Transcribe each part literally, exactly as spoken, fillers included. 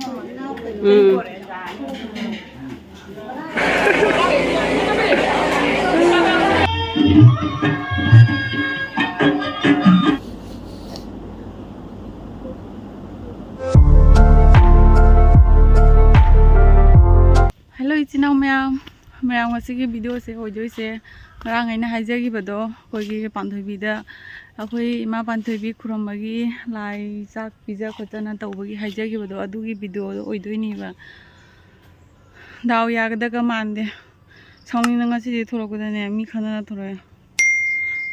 ꯎꯝ꯫ Hello ꯏꯆꯤꯟ ꯏꯅꯥꯎ ꯃꯌꯥꯝ, ꯃꯌꯥꯝ ꯉꯁꯤꯒꯤ ꯚꯤꯗꯤꯑꯣꯁꯦ ꯑꯣꯏꯗꯣꯏꯁꯦ ꯉꯔꯥꯡ ꯑꯩꯅ ꯍꯥꯏꯖꯈꯤꯕꯗꯣ, ꯑꯩꯈꯣꯏꯒꯤ ꯄꯥꯟꯊꯣꯏꯕꯤꯗ, ꯑꯩꯈꯣꯏ ꯏꯃꯥ ꯄꯥꯟꯊꯣꯏꯕꯤ ꯈꯨꯔꯨꯝꯕꯒꯤ ꯂꯥꯏ ꯆꯥꯛ ꯄꯤꯖ ꯈꯣꯠꯇꯅ ꯇꯧꯕꯒꯤ ꯍꯥꯏꯖꯈꯤꯕꯗꯣ, ꯑꯗꯨꯒꯤ ꯚꯤꯗꯤꯑꯣꯗꯣ ꯑꯣꯏꯗꯣꯏꯅꯦꯕ꯫ ꯗꯥꯎ ꯌꯥꯒꯗꯒ ꯃꯥꯟꯗꯦ꯫ ꯁꯥꯎꯅꯤꯡꯅ ꯉꯁꯤꯗꯤ ꯊꯣꯛꯂꯛꯄꯗꯅꯦ ꯃꯤ ꯈꯠꯅꯔ ꯊꯣꯛꯂꯛꯑꯦ꯫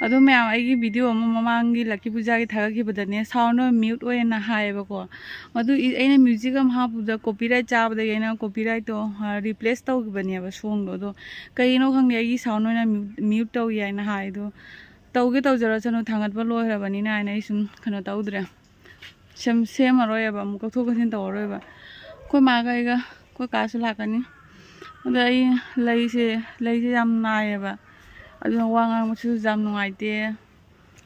ꯑꯗꯣ ꯃꯌꯥꯝ, ꯑꯩꯒꯤ ꯚꯤꯗꯤꯑꯣ ꯑꯃ ꯃꯃꯥꯡꯒꯤ ꯂꯛꯀꯤ ꯄꯨꯖꯥꯒꯤ ꯊꯥꯒꯠꯈꯤꯕꯗꯅꯦ ꯁꯥꯎꯟꯗꯣ ꯃ꯭ꯌꯨꯠ ꯑꯣꯏꯅ ꯍꯥꯏꯌꯦꯕꯀꯣ꯫ ꯃꯗꯨ ꯏ-, ꯑꯩꯅ ꯃ꯭ꯌꯨꯖꯤꯛ ꯑꯃ ꯍꯥꯞꯄꯗ ꯀꯣꯄꯤꯔꯥꯏꯠ ꯆꯥꯕꯗꯒꯤ ꯑꯩꯅ ꯀꯣꯄꯤꯔꯥꯏꯠꯇꯣ, ꯑ, ꯔꯤꯄ꯭ꯂꯦꯁ ꯇꯧꯈꯤꯕꯅꯦꯕ ꯁꯣꯡꯗꯣ꯫ ꯑꯗꯣ ꯀꯩꯒꯤꯅꯣ ꯈꯪꯗꯦ, ꯑꯩꯒꯤ ꯁꯥꯎꯟ ꯑꯣꯏꯅ ꯃ꯭ꯌꯨꯠ, ꯃ꯭ꯌꯨꯠ ꯇꯧꯏ ꯍꯥꯏꯅ ꯍꯥꯏ꯫ ꯑꯗꯣ ꯇꯧꯒꯦ ꯇꯧꯖꯔꯁꯅꯨ, ꯊꯥꯡꯒꯠꯄ ꯂꯣꯏꯈ꯭ꯔꯕꯅꯤꯅ ꯍꯥꯏꯅ ꯑꯩ ꯁꯨꯝ ꯀꯩꯅꯣ ꯇꯧꯗ꯭ꯔꯦ꯫ ꯁꯦꯝ-, ꯁꯦꯝꯃꯔꯣꯏꯕ, ꯑꯃꯨꯛ ꯀꯛꯊꯣꯛ ꯀꯛꯁꯤꯟ ꯇꯧꯔꯔꯣꯏꯕ꯫ ꯑꯩꯈꯣꯏ ꯃꯥꯒ ꯑꯩꯒ, ꯑꯩꯈꯣꯏ ꯀꯥꯁꯨ ꯂꯥꯛꯀꯅꯤ꯫ ꯑꯗꯣ ꯑꯩ ꯂꯩꯁꯦ, ꯂꯩꯁꯦ ꯌꯥꯝ ꯅꯥꯏꯌꯦꯕ꯫ ꯑꯗꯨꯅ ꯋꯥ ꯉꯥꯡꯕꯁꯨ ꯌꯥꯝ ꯅꯨꯡꯉꯥꯏꯇꯦ꯫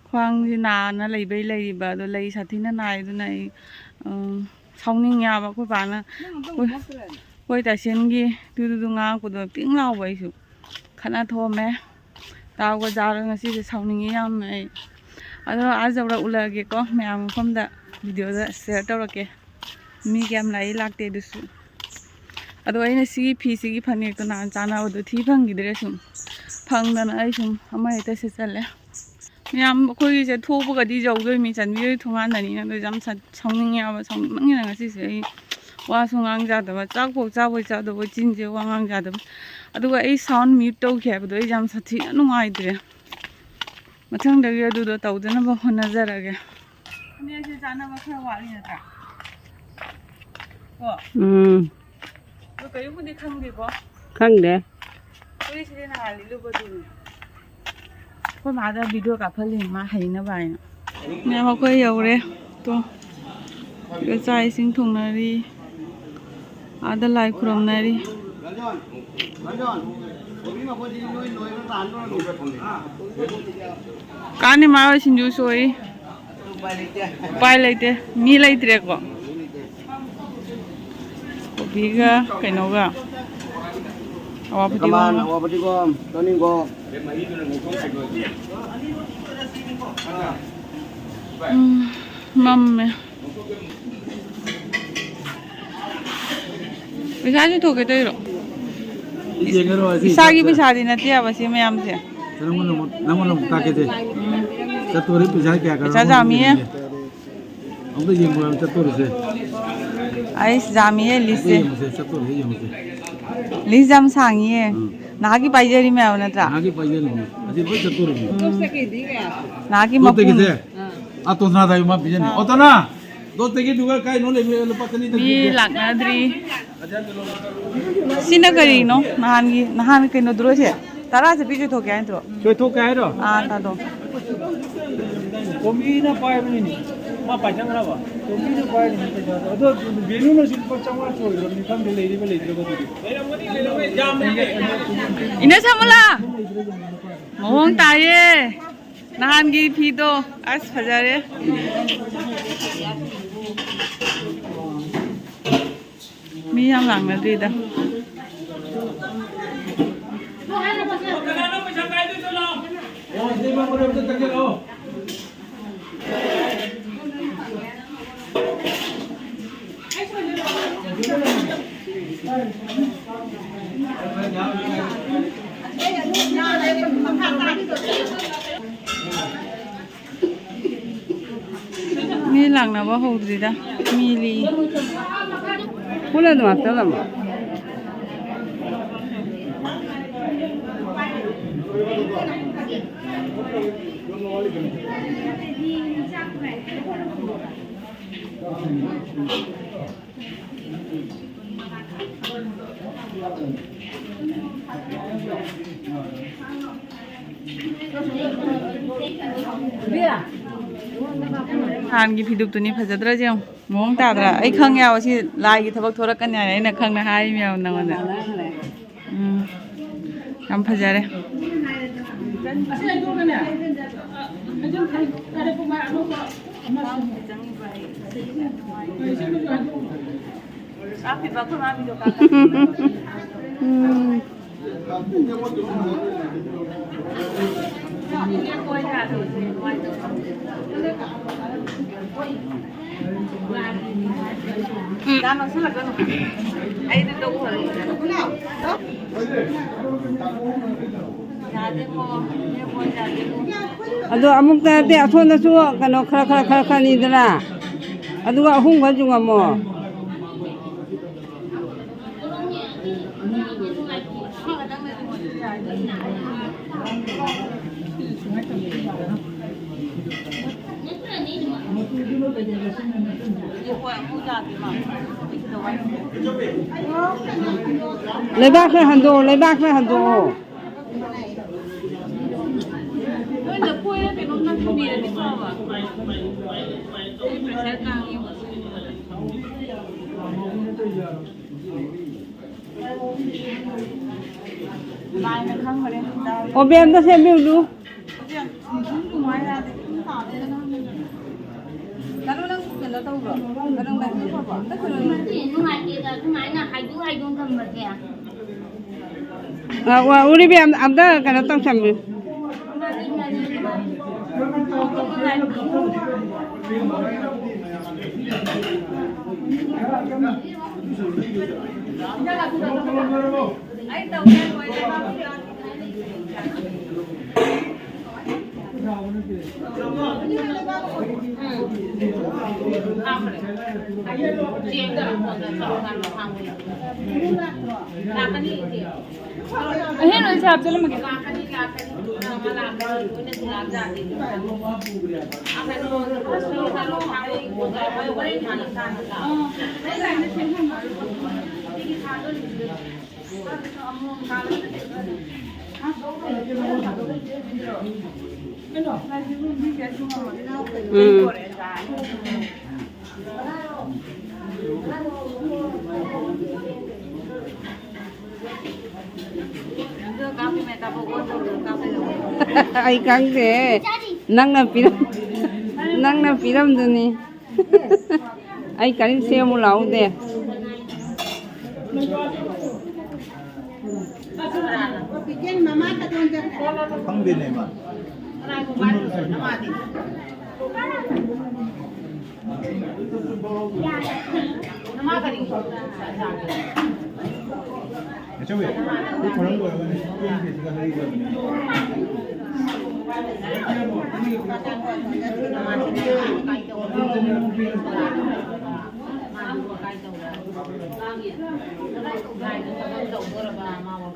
ꯈ꯭ꯋꯥꯡꯁꯦ ꯅꯥꯅ ꯂꯩꯕꯩ ꯂꯩꯔꯤꯕ꯫ ꯑꯗꯣ ꯂꯩ ꯁꯥꯊꯤꯅ ꯅꯥꯏ꯫ ꯑꯗꯨꯅ ꯑꯩ, ꯎꯝ, ꯁꯥꯎꯅꯤꯡꯉꯦꯕ꯫ ꯑꯩꯈꯣꯏ ꯄꯥꯅ, ꯑꯩꯈꯣꯏ, ꯑꯩꯈꯣꯏ ꯇꯥꯏꯁꯦꯟꯒꯤ ꯇꯨꯗꯨꯗꯨ ꯉꯥꯡꯉꯛꯄꯗꯣ ꯄꯤꯡ ꯂꯥꯎꯕ꯫ ꯑꯩꯁꯨ ꯈꯠꯅ ꯊꯣꯛꯑꯝꯃꯦ꯫ ꯗꯥꯎꯒ ꯌꯥꯔꯣꯏ ꯉꯁꯤꯁꯦ, ꯁꯥꯎꯅꯤꯡꯉꯤ ꯌꯥꯝꯅ ꯑꯩ꯫ ꯑꯗꯣ ꯑꯥ ꯌꯧꯔ ꯎꯠꯂꯛꯑꯒꯦꯀꯣ, ꯃꯌꯥꯝ ꯃꯐꯝꯗ ꯚꯤꯗꯤꯑꯣꯗ ꯁꯤꯌꯔ ꯇꯧꯔꯛꯀꯦ꯫ ꯃꯤ ꯀꯌꯥꯝ ꯂꯥꯛꯏ ꯂꯥꯛꯇꯦ ꯑꯗꯨꯁꯨ꯫ ꯑꯗꯣ ꯑꯩꯅ ꯁꯤꯒꯤ ꯐꯤꯁꯤꯒꯤ ꯐꯅꯦꯛꯇꯣ ꯅꯍꯥꯟ ꯆꯥꯅꯕꯗꯣ ꯊꯤ ꯐꯪꯈꯤꯗ꯭ꯔꯦ꯫ ꯁꯨꯝ ꯐꯪꯗꯅ ꯑꯩ ꯁꯨꯝ ꯑꯃ ꯍꯦꯛꯇ ꯁꯦꯠꯆꯜꯂꯦ꯫ ꯃꯌꯥꯝ ꯑꯩꯈꯣꯏꯒꯤꯁꯦ ꯊꯣꯛꯄꯒꯗꯤ ꯌꯧꯗꯣꯏꯃꯤ, ꯆꯥꯟꯕꯤꯗꯣꯏ ꯊꯣꯡꯒꯥꯟꯗꯅꯤꯅ꯫ ꯑꯗꯣ ꯌꯥꯝ ꯁꯥ-, ꯁꯥꯎꯅꯤꯡꯉꯦ ꯍꯥꯏꯕ, ꯁꯥꯎꯅꯤꯡꯃꯟꯒꯤꯗꯅ ꯉꯁꯤꯁꯦ ꯑꯩ ꯋꯥꯁꯨ ꯉꯥꯡ ꯌꯥꯗꯕ, ꯆꯥꯛꯐꯥꯎ ꯆꯥꯕꯣꯏ ꯆꯥꯗꯕꯣꯏ ꯆꯤꯟꯁꯦ ꯋꯥ ꯉꯥꯡ ꯌꯥꯗꯕ꯫ ꯑꯗꯨꯒ ꯑꯩ ꯁꯥꯎꯟ ꯃ꯭ꯌꯨꯠ ꯇꯧꯈꯤ ꯍꯥꯏꯕꯗꯣ ꯑꯩ ꯌꯥꯝ ꯁꯥꯊꯤꯅ ꯅꯨꯡꯉꯥꯏꯇ꯭ꯔꯦ꯫ ꯃꯊꯪꯗꯒꯤ ꯑꯗꯨꯗꯣ ꯇꯧꯗꯅꯕ ꯍꯣꯠꯅꯖꯔꯒꯦ꯫ ꯐꯅꯦꯛꯁꯦ ꯆꯥꯅꯕ ꯈꯔ ꯋꯥꯠꯂꯤ ꯅꯠꯇ꯭ꯔꯥ? ꯀꯣ? ꯎꯝ꯫ ꯑꯗꯣ ꯀꯔꯤꯝꯕꯨꯗꯤ ꯈꯪꯗꯦꯀꯣ? ꯈꯪꯗꯦ꯫ ꯐꯨꯔꯤꯠꯁꯤꯗꯤ ꯅꯍꯥꯟ ꯂꯤꯠꯂꯨꯕꯗꯨꯅꯤ꯫ ꯑꯩꯈꯣꯏ ꯃꯥꯗ ꯚꯤꯗꯤꯑꯣ ꯀꯥꯞꯍꯜꯂꯤꯅꯤ, ꯃꯥ ꯍꯩꯅꯕ ꯍꯥꯏꯅ꯫ ꯃꯌꯥꯝ ꯑꯩꯈꯣꯏ ꯌꯧꯔꯦ꯫ ꯇꯣ꯫ ꯑꯗꯨꯒ ꯆꯥꯛ ꯏꯁꯤꯡ ꯊꯣꯡꯅꯔꯤ꯫ ꯑꯥꯗ ꯂꯥꯏ ꯈꯨꯔꯨꯝꯅꯔꯤ꯫ ꯀꯥꯅꯤ ꯃꯥ ꯍꯣꯏ ꯁꯤꯡꯖꯨ ꯁꯣꯏ꯫ ꯎꯄꯥꯏ ꯂꯩꯇꯦ꯫ ꯃꯤ ꯂꯩꯇ꯭ꯔꯦꯀꯣ꯫ ꯕꯤꯒ ꯀꯩꯅꯣꯒ ꯑꯋꯥ ꯀꯃꯥꯟ, ꯐꯗꯤꯒꯣꯝꯒ꯫ ꯑꯋꯥ ꯐꯗꯤꯒꯣꯝ, ꯇꯣꯅꯤꯡꯒꯣꯝ꯫ ꯎꯝ, ꯃꯝꯃꯦ꯫ ꯄꯩꯁꯥꯁꯨ ꯊꯣꯛꯀꯦ ꯇꯧꯔꯣ? ꯌꯦꯡꯉꯔꯣꯏ, ꯑꯁꯤ ꯏꯁꯥꯒꯤ ꯆꯠꯁꯦ꯫ ꯄꯩꯁꯥꯗꯤ ꯅꯠꯇꯦꯕ ꯁꯤ ꯃꯌꯥꯝꯁꯦ꯫ ꯅꯪꯉꯣꯟꯗ ꯑꯃꯨꯛ, ꯅꯪꯉꯣꯟꯗ ꯑꯃꯨꯛ ꯇꯥꯛꯀꯦꯁꯦ꯫ ꯎꯝ꯫ ꯆꯠꯇꯣꯔꯤ ꯄꯩꯁꯥ ꯀꯌꯥ ꯀꯌꯥ ꯄꯩꯁꯥ ꯌꯥꯝꯃꯤꯌꯦ꯫ ꯌꯦꯡꯒꯦ꯫ ꯑꯝꯇ ꯌꯦꯡꯉꯨ ꯍꯥꯏꯕ ꯆꯠꯇꯣꯔꯤꯁꯦ꯫ ꯑꯩꯁ, ꯌꯥꯝꯃꯤꯌꯦ ꯑꯝꯇ ꯂꯤꯁꯁꯦ꯫ ꯌꯦꯡꯉꯨꯁꯦ, ꯆꯠꯇꯣꯔꯤꯁꯦ ꯌꯦꯡꯉꯨꯁꯦ꯫ ꯂꯤꯁ ꯌꯥꯝ ꯁꯥꯡꯉꯤꯌꯦ꯫ ꯎꯝ꯫ ꯅꯍꯥꯛꯀꯤ ꯄꯥꯏꯖꯔꯤ ꯃꯌꯥꯝ ꯅꯠꯇ꯭ꯔꯥ? ꯅꯍꯥꯛꯀꯤ ꯄꯥꯏꯖꯔꯤꯅꯤ꯫ ꯑꯁꯤ ꯂꯣꯏ ꯆꯠꯇꯣꯔꯤꯅꯤ꯫ ꯎꯝ꯫ ꯅꯍꯥꯛꯀꯤ ꯃꯄꯨꯝ꯫ ꯗꯣꯛꯇꯒꯤꯁꯦ? ꯑꯥ, ꯇꯣꯟꯊꯥꯗ ꯍꯥꯏꯌꯨ, ꯃꯥ ꯄꯤꯖꯅꯤ꯫ ꯑꯥ꯫ ꯑꯣ, ꯇꯣꯟꯊꯥ! ꯗꯣꯛꯇꯒꯤꯗꯨꯒ ꯀꯥꯏꯅꯣ ꯂꯩꯕ ꯂꯨꯄꯥ ꯆꯅꯤ ꯃꯤ ꯆꯠꯄꯤꯒꯦ꯫ ꯂꯥꯛꯅꯗ꯭ꯔꯤ꯫ ꯁꯤꯅ ꯀꯔꯤꯅꯣ? ꯅꯍꯥꯟꯒꯤ, ꯅꯍꯥꯟ ꯀꯩꯅꯣꯗꯨꯔꯣ ꯁꯦ? ꯇꯔꯥꯁꯦ ꯄꯤꯖꯊꯣꯛꯀꯦ ꯍꯥꯏ ꯅꯠꯇ꯭ꯔꯣ? ꯆꯣꯏꯊꯣꯛꯀꯦ ꯍꯥꯏꯔꯣ? ꯑꯥ, ꯇꯥꯗꯣ꯫ ꯇꯣꯝꯕꯤꯅ ꯄꯥꯏꯕꯅꯤꯅꯦ꯫ ꯃꯥ ꯄꯥꯏꯁꯟꯈ꯭ꯔꯕ? ꯇꯣꯝꯕꯤꯅ ꯄꯥꯏꯔꯤꯅꯦ ꯄꯩꯁꯥꯗꯣ꯫ ꯑꯗꯣ ꯕꯦꯅꯨꯅꯁꯨ ꯂꯨꯄꯥ ꯆꯥꯝꯃꯉꯥ ꯆꯣꯏꯈ꯭ꯔꯕꯅꯤ꯫ ꯈꯪꯗꯦ, ꯂꯩꯔꯤꯕ ꯂꯩꯇ꯭ꯔꯕ ꯑꯗꯨꯗꯤ꯫ ꯏꯅꯦ ꯁꯃꯨꯂꯥ! ꯃꯑꯣꯡ ꯇꯥꯏꯌꯦ꯫ ꯅꯍꯥꯟꯒꯤ ꯐꯤꯗꯣ꯫ ꯑꯁ, ꯐꯖꯔꯦ꯫ ꯃꯤ ꯌꯥꯝ ꯂꯥꯡꯅꯗ꯭ꯔꯤꯗ꯫ ꯃꯤ ꯂꯥꯛꯅꯕ ꯍꯧꯗ꯭ꯔꯤꯗ꯫ ꯃꯤ ꯂꯤ꯫ ꯀꯨꯂꯦꯟꯗꯨ ꯉꯥꯛꯇ ꯂꯝꯃꯣ꯫ ꯍꯥꯟꯒꯤ ꯐꯤꯗꯨꯞꯇꯨꯅꯤ ꯐꯖꯗ꯭ꯔꯁꯦ ꯌꯦꯡꯉꯨ꯫ ꯃꯑꯣꯡ ꯇꯥꯗ꯭ꯔꯥ? ꯑꯩ ꯈꯪꯉꯦꯕ ꯁꯤ ꯂꯥꯏꯒꯤ ꯊꯕꯛ ꯊꯣꯔꯛꯀꯅꯤ ꯍꯥꯏꯅ, ꯑꯩꯅ ꯈꯪꯅ ꯍꯥꯏꯔꯤ ꯃꯌꯥꯝ ꯅꯉꯣꯟꯗ꯫ ꯎꯝ꯫ ꯌꯥꯝ ꯐꯖꯔꯦ꯫ ꯀꯥꯞꯄꯤꯕ ꯑꯩꯈꯣꯏ ꯃꯥ ꯚꯤꯗꯤꯑꯣ ꯀꯥꯞꯄ꯫ ꯎꯝ꯫ ꯌꯥꯝ ꯅꯛꯁꯜꯂꯛꯀꯅꯨ꯫ ꯑꯩꯗꯤ ꯇꯧ ꯐꯔꯦ꯫ ꯌꯥꯗꯦꯀꯣ꯫ ꯌꯥꯗꯦꯀꯣ꯫ ꯑꯗꯣ ꯑꯃꯨꯛꯇ ꯅꯠꯇꯦ, ꯑꯁꯣꯝꯗꯁꯨ ꯀꯩꯅꯣ ꯈꯔ, ꯈꯔ, ꯈꯔ, ꯈꯔꯅꯤꯗꯅ꯫ ꯑꯗꯨꯒ ꯑꯍꯨꯝꯒ ꯆꯨꯡꯉꯝꯃꯣ꯫ ꯂꯩꯕꯥꯛ ꯈꯔ ꯍꯟꯗꯣꯛꯑꯣ, ꯂꯩꯕꯥꯛ ꯈꯔ ꯍꯟꯗꯣꯛꯑꯣ꯫ ꯅꯣꯏ ꯂꯐꯣꯏꯔ ꯀꯩꯅꯣꯝ ꯅꯝꯊꯤꯕꯤꯔꯗꯤ ꯐꯕ꯫ ꯑꯩ ꯄ꯭ꯔꯦꯁꯔ ꯀꯥꯡꯉꯦꯕ꯫ ꯂꯥꯏꯅ ꯈꯪꯈ꯭ꯔꯦ꯫ ꯑꯣꯕꯦꯝꯗ ꯁꯦꯝꯕꯤꯌꯨ꯫ ꯀꯩꯅꯣ ꯅꯪ ꯀꯩꯅꯣ ꯇꯧꯕ꯭ꯔꯣ? ꯀꯩꯅꯣ ꯅꯪ ꯈꯪꯕ꯭ꯔꯣ? ꯑꯝꯇ ꯀꯩꯅꯣ ꯅꯨꯡꯉꯥꯏꯇꯦꯗ, ꯑꯗꯨꯃꯥꯏꯅ ꯍꯥꯏꯗꯣꯛ ꯍꯥꯏꯗꯣꯛ ꯊꯝꯕꯁꯦ꯫ ꯑ, ꯋꯥ, ꯎꯔꯤꯕꯤ ꯑꯝ-, ꯑꯝꯇ ꯀꯩꯅꯣ ꯇꯧꯁꯟꯕꯤꯌꯨ꯫ ꯑꯍꯦꯟꯕ ꯑꯩꯁꯦ ꯍꯥꯞꯆꯜꯂꯝꯃꯒꯦ꯫ ꯎꯝ꯫ ꯑꯩ ꯈꯪꯗꯦ꯫ ꯅꯪꯅ ꯄꯤꯔꯝ-, ꯅꯪꯅ ꯄꯤꯔꯝꯗꯨꯅꯤ꯫ ꯑꯩ ꯀꯔꯤꯝ ꯁꯦꯝꯃꯨ ꯂꯥꯛꯍꯧꯗꯦ꯫ ꯈꯪꯗꯦꯅꯦ ꯃꯥ꯫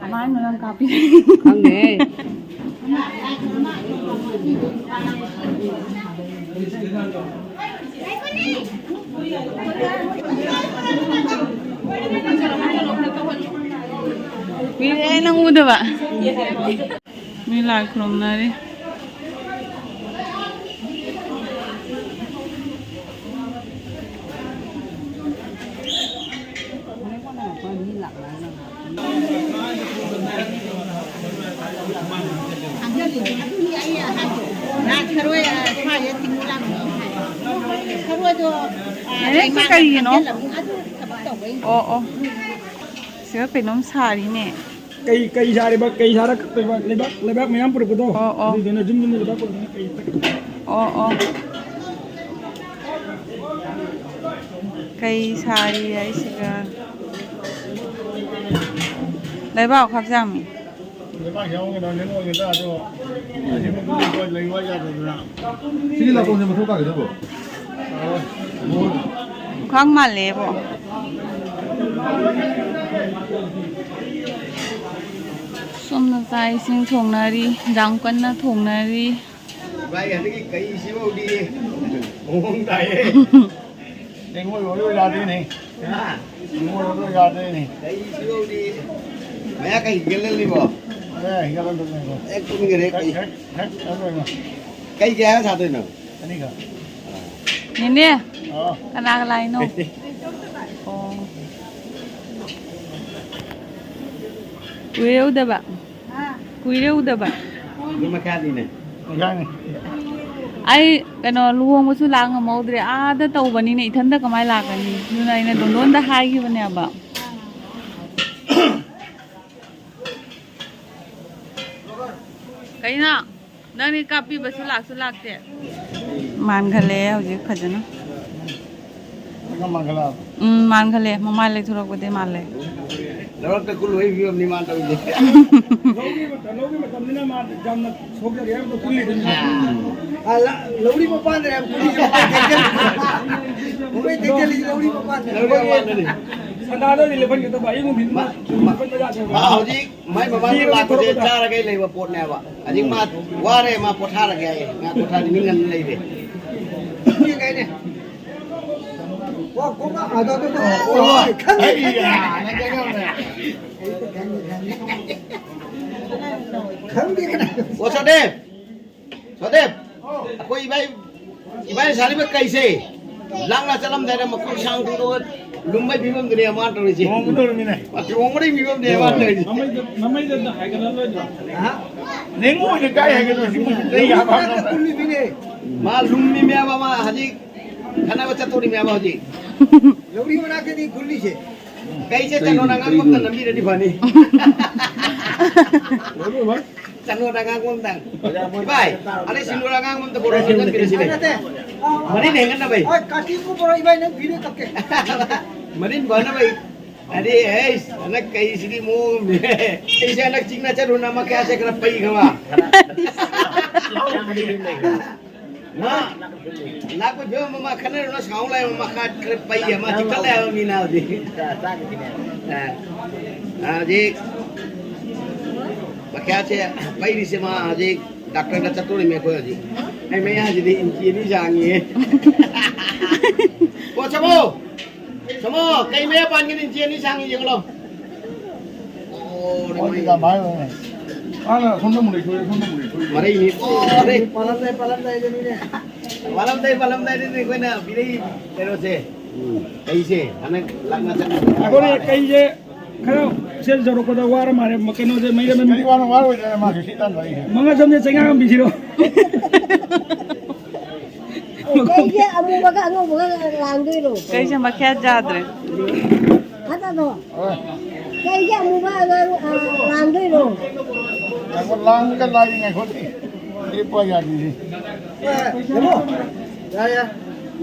ꯀꯃꯥꯏꯅꯣ ꯅꯪ ꯀꯥꯞꯄꯤ? ꯈꯪꯗꯦꯍꯦ꯫ ꯀꯨꯏꯔꯦ ꯅꯪ ꯎꯗꯕ꯫ ꯃꯤ ꯂꯥꯏ ꯈꯨꯔꯨꯝꯅꯔꯤ꯫ ꯀꯔꯤꯒꯤꯅꯣ? ꯑꯣ ꯑꯣ꯫ ꯁꯤꯗ ꯀꯩꯅꯣꯝ ꯁꯥꯔꯤꯅꯦ꯫ ꯀꯩ, ꯀꯩ ꯁꯥꯔꯤꯕ? ꯀꯩ ꯁꯥꯔ ꯀꯛꯇꯣꯏꯕ? ꯂꯩꯕꯥꯛ, ꯂꯩꯕꯥꯛ ꯃꯌꯥꯝ ꯄꯨꯔꯛꯄꯗꯣ? ꯑꯣ, ꯑꯣ꯫ ꯑꯗꯨꯗꯨꯅ ꯖꯨꯝ ꯖꯨꯝ ꯂꯩꯕꯥꯛ ꯄꯨꯔꯛꯄꯅ ꯀꯩ ꯇꯛ-꯫ ꯑꯣ, ꯑꯣ꯫ ꯀꯩ ꯁꯥꯔꯤ ꯍꯥꯏꯁꯤꯒ? ꯂꯩꯕꯥꯛ ꯈꯛ ꯆꯥꯝꯃꯤ꯫ ꯂꯩꯕꯥꯛ ꯌꯥꯎꯒꯗꯕꯅꯤ, ꯅꯣꯏꯒꯤꯗ ꯑꯗꯣ ꯑꯁꯤꯃꯛꯇꯤ ꯂꯩꯕ ꯌꯥꯗꯗꯅ꯫ ꯁꯤꯒꯤ ꯂꯥꯀꯣꯟꯁꯦ ꯃꯊꯧ ꯇꯥꯒꯗꯕ꯭ꯔꯣ? ꯈꯪ ꯃꯥꯜꯂꯦꯕꯣ꯫ ꯁꯣꯝꯅ ꯆꯥꯛ ꯏꯁꯤꯡ ꯊꯣꯡꯅꯔꯤ, ꯌꯥꯝ ꯀꯟꯅ ꯊꯣꯡꯅꯔꯤ꯫ ꯏꯕꯥꯏ, ꯍꯟꯗꯛꯀꯤ ꯀꯩꯁꯤꯐꯥꯎꯗꯤ ꯃꯑꯣꯡ ꯇꯥꯏꯌꯦ꯫ ꯂꯩꯉꯣꯏ ꯑꯣꯏꯔꯣꯏ ꯌꯥꯗꯦꯅꯦ꯫ ꯍꯥ? ꯂꯩꯉꯣꯏ ꯑꯣꯏꯔꯣꯏ ꯌꯥꯗꯦꯅꯦ꯫ ꯀꯩꯁꯤꯐꯥꯎꯗꯤ ꯃꯌꯥ ꯀꯩ ꯍꯤꯒꯠꯍꯜꯂꯤꯕꯣ? ꯃꯌꯥ ꯍꯤꯒꯠꯍꯜꯂꯤꯅꯦ꯫ ꯍꯦꯛ ꯄꯨꯟꯒꯔꯦ ꯀꯩ꯫ ꯍꯦꯛ, ꯍꯦꯛ, ꯍꯦꯛ ꯂꯣꯏꯅ꯫ ꯀꯩ ꯀꯌꯥ ꯁꯥꯗꯣꯏꯅꯣ? ꯑꯅꯤꯈꯛ꯫ ꯅꯦꯅꯦ, ꯑꯥ꯫ ꯀꯅꯥꯒ ꯂꯥꯛꯏꯅꯣ? ꯑꯣ꯫ ꯀꯨꯏꯔꯦ ꯎꯗꯕ꯫ ꯀꯨꯏꯔꯦ ꯎꯗꯕ꯫ ꯑꯗꯨ ꯃꯈꯥꯅꯤꯅꯦ꯫ ꯃꯈꯥꯅꯤ꯫ ꯑꯩ ꯀꯩꯅꯣ ꯂꯨꯍꯣꯡꯕꯁꯨ ꯂꯥꯛ ꯉꯝꯍꯧꯗ꯭ꯔꯦ꯫ ꯑꯥꯗ ꯇꯧꯕꯅꯤꯅ ꯏꯊꯟꯗ ꯀꯃꯥꯏꯅ ꯂꯥꯛꯀꯅꯤ? ꯑꯗꯨꯅ ꯑꯩꯅ ꯗꯣꯟꯗꯣꯟꯗ ꯍꯥꯏꯈꯤꯕꯅꯦꯕ꯫ ꯀꯩꯅꯣ? ꯅꯪꯗꯤ ꯀꯥꯞꯄꯤꯕꯁꯨ ꯂꯥꯛꯁꯨ ꯂꯥꯛꯇꯦ꯫ ꯃꯥꯟꯈꯠꯂꯛꯑꯦ ꯍꯧꯖꯤꯛ ꯐꯖꯅ꯫ ꯎꯝ, ꯃꯥꯟꯈꯠꯂꯦ꯫ ꯃꯃꯥꯏ ꯂꯩꯊꯣꯔꯛꯄꯗꯤ ꯃꯥꯜꯂꯦ꯫ ꯂꯧꯔꯛꯇ ꯀꯨꯜ ꯂꯣꯏ ꯐꯤꯕꯝꯅꯤ ꯃꯥ ꯇꯧꯔꯤꯁꯦ꯫ ꯂꯧꯒꯤ ꯃꯇꯝ, ꯂꯧꯒꯤ ꯃꯇꯝꯅꯤꯅ ꯃꯥ ꯌꯥꯝꯅ ꯁꯣꯛꯆꯔꯦ ꯍꯥꯏꯕꯗꯣ ꯀꯨꯜꯂꯤꯗꯨꯅꯤ꯫ ꯑꯥ, ꯂ-, ꯂꯧꯔꯤ ꯃꯄꯥꯟꯗꯅꯦ ꯌꯥꯝ ꯀꯨꯜꯂꯤꯁꯦ, ꯃꯃꯩ ꯊꯦꯛꯆꯜꯂꯤꯁꯦ ꯂꯧꯔꯤ ꯃꯄꯥꯟꯗꯅꯦ꯫ ꯂꯧꯔꯤ ꯃꯄꯥꯟꯗꯅꯤ꯫ ꯁꯟꯗꯥꯗ ꯑꯣꯏꯅ ꯂꯦꯞꯍꯟꯒꯦ ꯇꯧꯕ, ꯑꯌꯨꯛ ꯅꯨꯡꯊꯤꯟ ꯃꯥ, ꯃꯥ, ꯂꯦꯞꯍꯟꯕ ꯌꯥꯗꯦꯕ꯫ ꯃꯥ ꯍꯧꯖꯤꯛ ꯃꯥꯏ ꯃꯃꯥꯡꯗ ꯂꯥꯛꯄꯁꯦ ꯆꯥꯔꯒ ꯂꯩꯕ ꯄꯣꯠꯅꯦꯕ꯫ ꯍꯧꯖꯤꯛ ꯃꯥ ꯋꯥꯔꯦ, ꯃꯥ ꯄꯣꯊꯥꯔꯒꯦ ꯍꯥꯏꯌꯦ꯫ ꯃꯥ ꯄꯣꯊꯥꯅꯤ, ꯃꯤ ꯉꯟꯅ ꯂꯩꯔꯦ꯫ ꯃꯤ ꯀꯩꯅꯦ? ꯋꯥ, ꯀꯣꯛ ꯉꯥꯎ-, ꯑꯗꯣ, ꯑꯗꯣ, ꯑꯗꯣ꯫ ꯑꯣ, ꯈꯪꯉꯦ, ꯑꯩ ꯈꯪꯉꯦ꯫ ꯌꯥ, ꯅꯪ ꯀꯩꯅꯣꯅꯦ꯫ ꯈꯪꯗꯦ, ꯀꯅꯥ? ꯑꯣ, ꯁꯣꯗꯦ꯫ ꯁꯣꯗꯦ, ꯑꯩꯈꯣꯏ ꯏꯕꯥꯏ, ꯏꯕꯥꯏ ꯁꯥꯔꯤꯕ ꯀꯩꯁꯦ ꯂꯥꯡꯅ ꯆꯠꯂꯝꯗꯥꯏꯗ ꯃꯈꯣꯡ ꯁꯥꯡ ꯇꯤꯡꯊꯣꯛꯑ ꯂꯨꯝꯕꯩ ꯐꯤꯕꯝꯗꯨꯅꯦ ꯃꯥ ꯇꯧꯔꯤꯁꯦ꯫ ꯂꯨꯍꯣꯡꯒꯗꯧꯔꯤꯃꯤꯅꯦ꯫ ꯂꯨꯍꯣꯡꯕꯒꯤ ꯐꯤꯕꯝꯅꯦ ꯃꯥ ꯇꯧꯔꯤꯁꯦ꯫ ꯃꯃꯩꯗ, ꯃꯃꯩꯗ ꯍꯥꯏꯒꯠꯂꯛꯂꯣꯏꯗ꯭ꯔꯣ? ꯍꯥ? ꯅꯦꯡꯉꯨ ꯑꯣꯏꯅ ꯀꯥꯏ ꯍꯥꯏꯒꯠꯂꯣ? ꯁꯤ ꯃꯣꯏꯁꯤ ꯆꯩ ꯌꯥꯝ ꯍꯥꯞꯅꯕ꯫ ꯃꯥ ꯂꯨꯝꯃꯤꯃꯦꯕ, ꯃꯥ ꯍꯧꯖꯤꯛ ꯈꯠꯅꯕ ꯆꯠꯇꯣꯔꯤꯃꯦꯕ ꯍꯧꯖꯤꯛ꯫ ꯂꯧꯔꯤ ꯃꯅꯥꯛꯇꯅꯤ ꯈꯨꯜꯂꯤꯁꯦ꯫ ꯀꯩꯁꯦ ꯆꯠꯂꯣ, ꯅꯪ ꯑꯃꯨꯛꯇ ꯅꯝꯕꯤꯔꯗꯤ ꯐꯅꯤ꯫ ꯆꯠꯂꯣ, ꯅꯪ ꯑꯃꯨꯛꯇꯪ꯫ ꯏꯕꯥꯏ, ꯑꯗꯩ ꯁꯤꯡꯗꯨꯔ ꯑꯉꯥꯡꯕ ꯑꯝꯇ ꯄꯨꯔꯛꯑꯣ, ꯁꯤ ꯀꯟꯕꯤꯔꯁꯤꯅꯦ꯫ ꯅꯠꯇꯦ꯫ ꯃꯔꯤꯟ ꯍꯦꯟꯒꯠꯅꯕꯩ꯫ ꯑ, ꯀꯥꯇꯤꯕꯨ ꯄꯨꯔꯛꯑꯣ, ꯏꯕꯥꯏ, ꯅꯪ ꯐꯤꯗꯨ ꯀꯛꯀꯦ꯫ ꯃꯔꯤꯟ ꯐꯅꯕꯩ꯫ ꯑꯗꯩ, ꯑꯩꯁ, ꯍꯟꯗꯛ ꯀꯩꯁꯤꯗꯤ ꯃꯑꯣꯡ ꯑꯃꯅꯤ꯫ ꯑꯩꯁꯦ ꯍꯟꯗꯛ ꯆꯤꯡꯅ ꯆꯠꯂꯨꯅ ꯃꯈꯌꯥꯁꯦ ꯈꯔ ꯄꯩꯈ꯭ꯔꯕ꯫ ꯃꯥ, ꯂꯥꯛꯄ ꯐꯤꯕꯝ ꯑꯃ ꯈꯟꯅꯔꯨꯅ ꯁꯥꯎ ꯂꯥꯛꯑꯦꯕ, ꯃꯈꯥ ꯈꯔ ꯄꯩ ꯑꯃ ꯆꯤꯛꯈꯠꯂꯛꯑꯦꯕ ꯃꯤꯅ ꯍꯧꯖꯤꯛ꯫ ꯑ, ꯍꯧꯖꯤꯛ ꯃꯈꯌꯥꯁꯦ ꯄꯩꯔꯤꯁꯦ ꯃꯥ ꯍꯧꯖꯤꯛ ꯗꯥꯛꯇꯔꯗ ꯆꯠꯇꯣꯔꯤꯃꯤ ꯑꯩꯈꯣꯏ ꯍꯧꯖꯤꯛ꯫ ꯑꯩ ꯃꯌꯥꯁꯤꯗꯤ ꯏꯟꯆꯤ ꯑꯅꯤ ꯁꯥꯡꯉꯤꯌꯦ꯫ ꯑꯣ, ꯆꯠꯂꯣ! ꯁꯣꯃꯣ, ꯀꯩ ꯃꯌꯥ ꯄꯥꯟꯒꯦꯅꯦ? ꯏꯟꯆꯤ ꯑꯅꯤ ꯁꯥꯡꯉꯤ ꯌꯦꯡꯉꯨ ꯂꯥꯎ꯫ ꯑꯣ, ꯃꯣꯏꯗꯤ ꯀꯃꯥꯏꯅ ꯇꯧꯅꯤ? ꯃꯥꯅ ꯁꯣꯝꯗ ꯑꯃꯨꯛ ꯂꯩꯊꯣꯛꯑꯦ, ꯁꯣꯝꯗ ꯑꯃꯨꯛ ꯂꯩꯊꯣꯛꯑꯦ꯫ ꯃꯔꯩꯅꯤ꯫ ꯑꯣ, ꯃꯔꯩ꯫ ꯄꯥꯜꯂꯝꯗꯥꯏ, ꯄꯥꯜꯂꯝꯗꯥꯏꯗꯅꯤꯅꯦ꯫ ꯄꯥꯜꯂꯝꯗꯥꯏ, ꯄꯥꯜꯂꯝꯗꯥꯏꯗꯅꯤ ꯑꯩꯈꯣꯏꯅ ꯄꯤꯔꯛꯏ ꯀꯩꯅꯣꯁꯦ꯫ ꯎꯝ꯫ ꯀꯩꯁꯦ, ꯍꯟꯗꯛ ꯂꯥꯛꯅ ꯆꯠꯅ ꯑꯩꯈꯣꯏꯅ ꯀꯩꯁꯦ ꯈꯔ ꯁꯦꯜ ꯌꯧꯔꯛꯄꯗ ꯋꯥꯔ ꯃꯥꯜꯂꯦ, ꯀꯩꯅꯣꯁꯦ, ꯃꯩꯔꯝ-, ꯀꯔꯤ ꯋꯥꯅꯣ ꯋꯥꯔꯣꯏꯗꯅ ꯃꯥꯁꯨ ꯁꯤ ꯇꯥꯟꯕ ꯑꯩꯁꯦ꯫ ꯃꯉꯥ ꯆꯝꯁꯦ ꯆꯩꯉꯥ ꯑꯃ ꯄꯤꯁꯤꯔꯣ? ꯀꯩꯁꯦ ꯑꯃꯨꯕꯒ ꯑꯉꯧꯕꯒ ꯂꯥꯡꯗꯣꯏꯔꯣ? ꯀꯩꯁꯦ ꯃꯈ꯭ꯌꯥꯠ ꯌꯥꯗ꯭ꯔꯦ꯫ ꯑꯗꯣ ꯀꯩꯒꯤ ꯑꯃꯨꯕ ꯑꯉꯥꯡ, ꯑ, ꯂꯥꯡꯗꯣꯏꯅꯣ? ꯉꯥꯏꯈꯣ, ꯂꯥꯡꯕꯒ ꯂꯥꯏꯔꯤ, ꯉꯥꯏꯈꯣ꯫ ꯂꯦꯞꯄ ꯌꯥꯗꯦ꯫ ꯌꯥ, ꯌꯥ꯫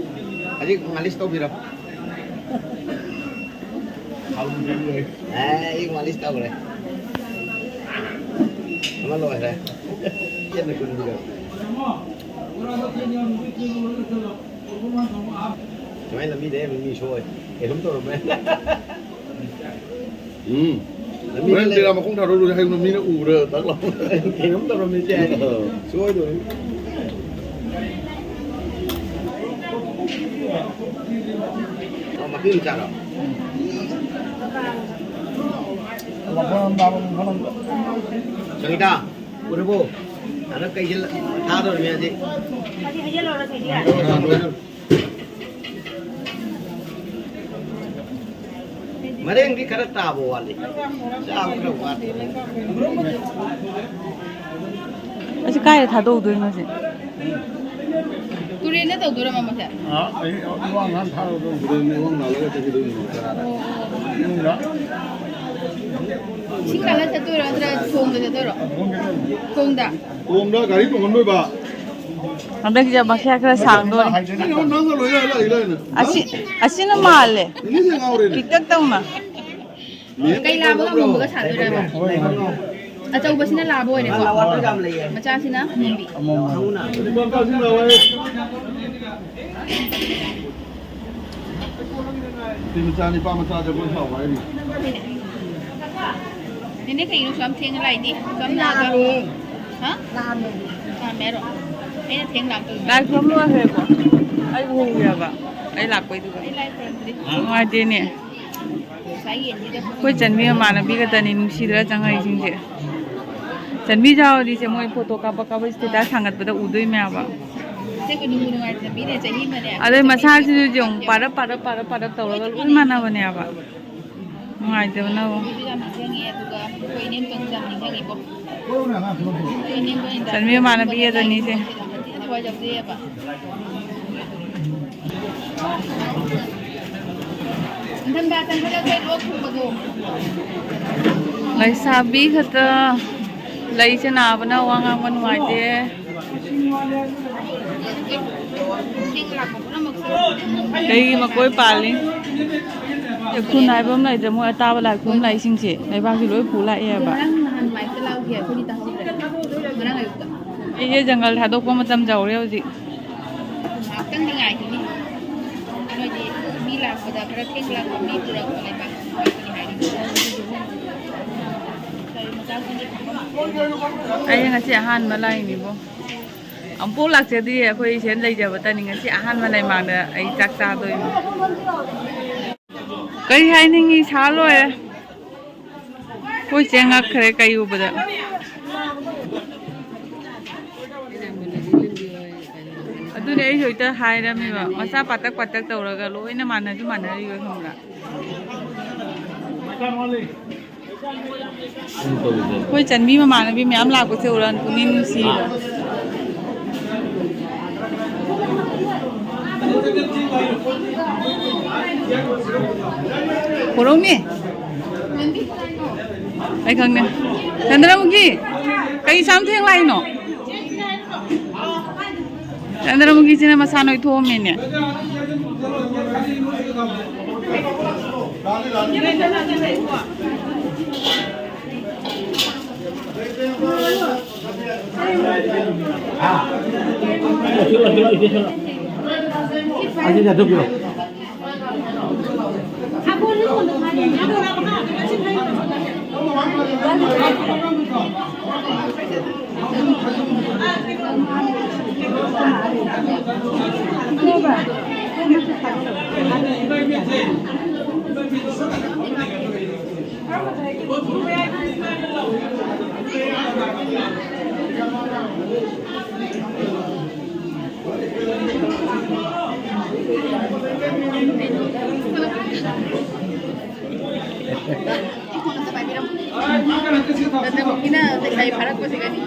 ꯍꯧꯖꯤꯛ ꯃꯥꯂꯤꯁ ꯇꯧꯕꯤꯔꯣ꯫ ꯑꯦ, ꯑꯩ ꯃꯥꯂꯤꯁ ꯇꯧꯈ꯭ꯔꯦ꯫ ꯑꯃ ꯂꯣꯏꯈ꯭ꯔꯦ꯫ ꯁꯨꯃꯥꯏꯅ ꯂꯝꯕꯤꯗ ꯍꯦꯛ ꯃꯤ ꯁꯣꯏ꯫ ꯀꯩꯅꯣꯝ ꯇꯧꯔꯝꯃꯦ꯫ ꯎꯝ꯫ ꯂꯝꯕꯤꯗ ꯍꯣꯔꯦꯟ ꯂꯩ- ꯇꯦꯔꯥ ꯃꯈꯣꯡ ꯊꯥꯗꯣꯛꯂꯨꯔꯦ ꯍꯥꯏꯕꯗꯣ ꯃꯤꯅ ꯎꯕ꯭ꯔꯥ ꯇꯥꯛ ꯂꯥꯎ꯫ ꯀꯩꯅꯣꯝ ꯇꯧꯔꯝꯃꯦ ꯁꯦ꯫ ꯑꯥ꯫ ꯁꯣꯏꯗꯣꯏꯅꯤ꯫ ꯑꯣ, ꯃꯄꯤ ꯃꯆꯥꯔꯣ? ꯃꯈꯣꯡ ꯑꯃ ꯇꯥꯕ ꯃꯈꯣꯡ ꯑꯃ꯫ ꯁꯪꯒꯤꯇꯥ꯫ ꯎꯔꯕꯣ? ꯑꯗ ꯀꯩꯁꯦ ꯊꯥꯗꯧꯔꯤꯃꯤ ꯍꯧꯖꯤꯛ꯫ ꯃꯔꯦꯡꯗꯤ ꯈꯔ ꯇꯥꯕ ꯋꯥꯠꯂꯤ꯫ ꯆꯥꯕ ꯈꯔ ꯋꯥꯠꯂꯤ꯫ ꯑꯁꯤ ꯀꯥꯏꯗ ꯊꯥꯗꯣꯛꯎꯗꯣꯏꯅꯣ ꯁꯤ? ꯇꯨꯔꯦꯟꯗ ꯇꯧꯗꯣꯏꯔꯣ ꯃꯃꯁꯦ? ꯑꯥ, ꯑꯩ ꯏꯋꯥꯡ ꯉꯥꯡ ꯊꯥꯔꯨꯗꯣꯏꯅꯤ꯫ ꯇꯨꯔꯦꯟ ꯏꯋꯥꯡ ꯂꯥꯜꯂꯒ ꯆꯠꯈꯤꯗꯣꯏꯅꯤ꯫ ꯏꯃꯨꯡꯗ꯫ ꯏꯁꯤꯡ ꯂꯥꯜꯂ ꯆꯠꯇꯣꯏꯔꯣ ꯅꯠꯇ꯭ꯔ ꯊꯣꯡꯗ ꯆꯠꯇꯣꯏꯔꯣ? ꯊꯣꯡꯗ ꯆꯠꯇꯣꯏꯅꯤ꯫ ꯊꯣꯡꯗ? ꯊꯣꯡꯗ ꯒꯥꯔꯤ ꯇꯣꯡꯍꯟꯗꯣꯏꯕ꯫ ꯍꯟꯗꯛꯁꯦ ꯃꯈꯌꯥꯠ ꯈꯔ ꯁꯥꯡꯗꯣꯏꯅꯤ꯫ ꯅꯪ ꯅꯪꯅ ꯂꯣꯏꯅ ꯍꯜꯂꯛꯏꯔꯥ ꯍꯥꯏꯅ? ꯑꯁꯤ, ꯑꯁꯤꯅ ꯃꯥꯜꯂꯦ꯫ ꯏꯅꯦꯁꯦ ꯉꯥꯎꯔꯦꯅꯦ꯫ ꯄꯤꯛꯇꯛ ꯇꯧꯅ꯫ ꯀꯩ ꯂꯥꯕꯒ ꯑꯃꯣꯝꯕꯒ ꯁꯥꯗꯣꯏꯔꯕ? ꯑꯆꯧꯕꯁꯤꯅ ꯂꯥꯕ ꯑꯣꯏꯔꯦꯀꯣ? ꯃꯆꯥꯁꯤꯅ ꯑꯃꯣꯝꯕꯤ꯫ ꯅꯨꯄꯤ ꯃꯆꯥ, ꯅꯤꯄꯥ ꯃꯆꯥ ꯖꯒꯣꯏ ꯁꯥꯎ ꯍꯥꯏꯔꯤ꯫ ꯅꯦꯅꯦ, ꯀꯩꯒꯤꯅꯣ ꯁꯨꯛꯌꯥꯝ ꯊꯦꯡꯅ ꯂꯥꯛꯏꯗꯤ? ꯁꯨꯛꯌꯥꯝ ꯅꯥꯕ꯭ꯔꯣ? ꯂꯥꯛꯑꯝꯃꯦ꯫ ꯍꯥ? ꯂꯥꯛꯑꯝꯃꯦ꯫ ꯂꯥꯛꯑꯝꯃꯦ ꯍꯥꯏꯔꯣ? ꯑꯩꯅ ꯊꯦꯡ ꯂꯥꯛꯇꯣꯏꯅꯦ꯫ ꯂꯥꯏ ꯈꯨꯔꯨꯝ ꯂꯣꯏꯈ꯭ꯔꯦꯀꯣ? ꯑꯩ ꯎꯍꯧꯗꯦꯕ꯫ ꯑꯩ ꯂꯥꯛꯄꯩꯗꯨꯒ꯫ ꯑꯩ ꯂꯥꯏ ꯈꯨꯔꯨꯝꯗ꯭ꯔꯤ꯫ ꯅꯨꯡꯉꯥꯏꯇꯦꯅꯦ꯫ ꯉꯁꯥꯏ ꯌꯦꯟꯁꯤꯗ ꯑꯩꯈꯣꯏ ꯆꯟꯕꯤ ꯃꯃꯥꯟꯅꯕꯤ ꯈꯛꯇꯅꯤ ꯅꯨꯡꯁꯤꯗ꯭ꯔꯥ ꯆꯪꯉꯛꯏꯁꯤꯡꯁꯦ꯫ ꯆꯟꯕꯤ ꯌꯥꯎꯔꯗꯤ ꯁꯦ ꯃꯣꯏ ꯐꯣꯇꯣ ꯀꯥꯞꯄ ꯀꯥꯞꯄ status ꯊꯥꯡꯒꯠꯄꯗ ꯎꯗꯣꯏ ꯃꯌꯥꯝꯕ꯫ ꯁꯦ ꯀꯩꯅꯣ ꯅꯨꯡꯉꯥꯏꯇꯕꯤꯅꯦ, ꯆꯍꯤ ꯑꯃꯅꯦ꯫ ꯑꯗꯩ ꯃꯁꯥꯁꯤꯁꯨ ꯌꯦꯡꯉꯨ, ꯄꯥꯔꯞ ꯄꯥꯔꯞ ꯄꯥꯔꯞ ꯄꯥꯔꯞ ꯇꯧꯔꯒ ꯂꯣꯏ ꯃꯥꯟꯅꯕꯅꯦꯕ꯫ ꯅꯨꯡꯉꯥꯏꯇꯕꯅꯕꯨ꯫ ꯅꯨꯄꯤꯁꯨ ꯌꯥꯝ ꯅꯤꯡꯁꯤꯡꯉꯤ, ꯑꯗꯨꯒ ꯑꯩꯈꯣꯏ ꯏꯅꯦꯝꯇꯣꯟꯁꯨ ꯌꯥꯝ ꯅꯤꯡꯁꯤꯡꯉꯤꯀꯣ꯫ ꯑꯩꯈꯣꯏ ꯏꯅꯦꯝꯇꯣꯟ ꯆꯟꯕꯤ ꯃꯃꯥꯟꯅꯕꯤ ꯑꯗꯨꯅꯤꯁꯦ꯫ ꯌꯥꯝ ꯊꯤꯅ ꯊꯋꯥꯏ ꯌꯥꯎꯖꯩꯌꯦꯕ꯫ ꯏꯪꯊꯝꯊꯥ ꯆꯪꯕꯗ ꯑꯩꯈꯣꯏ ꯂꯣꯛ ꯊꯨꯡꯕꯗꯣ꯫ ꯂꯩꯁꯥꯕꯤ ꯈꯛꯇ ꯂꯩꯁꯦ ꯅꯥꯕꯅ ꯋꯥ ꯉꯥꯡꯕ ꯅꯨꯡꯉꯥꯏꯇꯦ꯫ ꯀꯩꯒꯤ ꯃꯀꯣꯏ ꯄꯥꯜꯂꯤ? ꯈꯨꯟ ꯍꯥꯏꯕ ꯑꯃ ꯂꯩꯇ꯭ꯔꯦ, ꯃꯣꯏ ꯑꯇꯥꯕ ꯂꯥꯏ ꯈꯨꯔꯨꯝ ꯂꯥꯛꯏꯁꯤꯡꯁꯦ ꯂꯩꯕꯥꯛꯁꯤ ꯂꯣꯏ ꯄꯨ ꯂꯥꯛꯑꯦꯕ꯫ ꯉꯔꯥꯡ ꯅꯍꯥꯟ ꯃꯥꯏꯛꯇ ꯂꯥꯎꯈꯤ, ꯑꯩꯈꯣꯏꯗꯤ ꯇꯥꯍꯧꯗ꯭ꯔꯦ꯫ ꯉꯔꯥꯡ ꯑꯌꯨꯛꯇ꯫ ꯑꯩꯁꯦ ꯖꯪꯒꯜ ꯊꯥꯗꯣꯛꯄ ꯃꯇꯝ ꯌꯧꯔꯦ ꯍꯧꯖꯤꯛ꯫ ꯉꯥꯏꯍꯥꯛꯇꯪꯗꯤ ꯉꯥꯏꯈꯤꯅꯤ꯫ ꯃꯣꯏꯗꯤ ꯃꯤ ꯂꯥꯛꯄꯗ ꯈꯔ ꯊꯦꯡꯅ ꯂꯥꯛꯄ ꯃꯤ ꯄꯨꯔꯛꯄ ꯂꯩꯕꯥꯛ ꯄꯨꯔꯛꯄꯅꯤ ꯍꯥꯏꯔꯤ꯫ ꯒꯥꯔꯤ ꯃꯆꯥ ꯑꯩꯈꯣꯏꯗꯤ ꯐꯪꯉꯔꯣꯏ꯫ ꯑꯩ ꯉꯁꯤ ꯑꯍꯥꯟꯕ ꯂꯥꯛꯏꯅꯤꯕꯣ꯫ ꯑꯃꯨꯛꯐꯥꯎ ꯂꯥꯛꯆꯗ꯭ꯔꯤ ꯑꯩꯈꯣꯏ ꯁꯤꯗ ꯂꯩꯖꯕꯇꯅꯤ꯫ ꯉꯁꯤ ꯑꯍꯥꯟꯕ ꯂꯩꯃꯥꯡꯗ ꯑꯩ ꯆꯥꯛ ꯆꯥꯗꯣꯏꯅꯤ꯫ ꯀꯔꯤ ꯍꯥꯏꯅꯤꯡꯉꯤ? ꯁꯥ ꯂꯣꯏꯔꯦ꯫ ꯑꯩꯈꯣꯏ ꯆꯦ ꯉꯛꯈ꯭ꯔꯦ ꯀꯩ ꯎꯕꯗ꯫ ꯑꯗꯨꯅꯦ ꯑꯩꯁꯨ ꯍꯦꯛꯇ ꯍꯥꯏꯔꯝꯃꯦꯕ, ꯃꯆꯥ ꯄꯥꯇꯛ ꯄꯥꯇꯛ ꯇꯧꯔꯒ ꯂꯣꯏꯅ ꯃꯥꯟꯅꯁꯨ ꯃꯥꯟꯅꯔꯤꯕ ꯈꯪꯕ꯭ꯔꯥ? ꯑꯩꯈꯣꯏ ꯆꯟꯕꯤ ꯃꯃꯥꯟꯅꯕꯤ ꯃꯌꯥꯝ ꯂꯥꯛꯄꯁꯦ ꯎꯔ ꯄꯨꯛꯅꯤꯡ ꯅꯨꯡꯁꯤꯕ꯫ ꯄꯣꯔꯧꯅꯦ꯫ ꯑꯩ ꯈꯪꯅꯦ꯫ ꯆꯟꯗ꯭ꯔꯃꯨꯈꯤ, ꯀꯩ ꯁꯥꯝ ꯊꯦꯡ ꯂꯥꯛꯏꯅꯣ? ꯆꯟꯗ꯭ꯔꯃꯨꯈꯤꯁꯤꯅ ꯃꯁꯥ ꯅꯣꯏꯊꯣꯛꯑꯝꯃꯦꯅꯦ꯫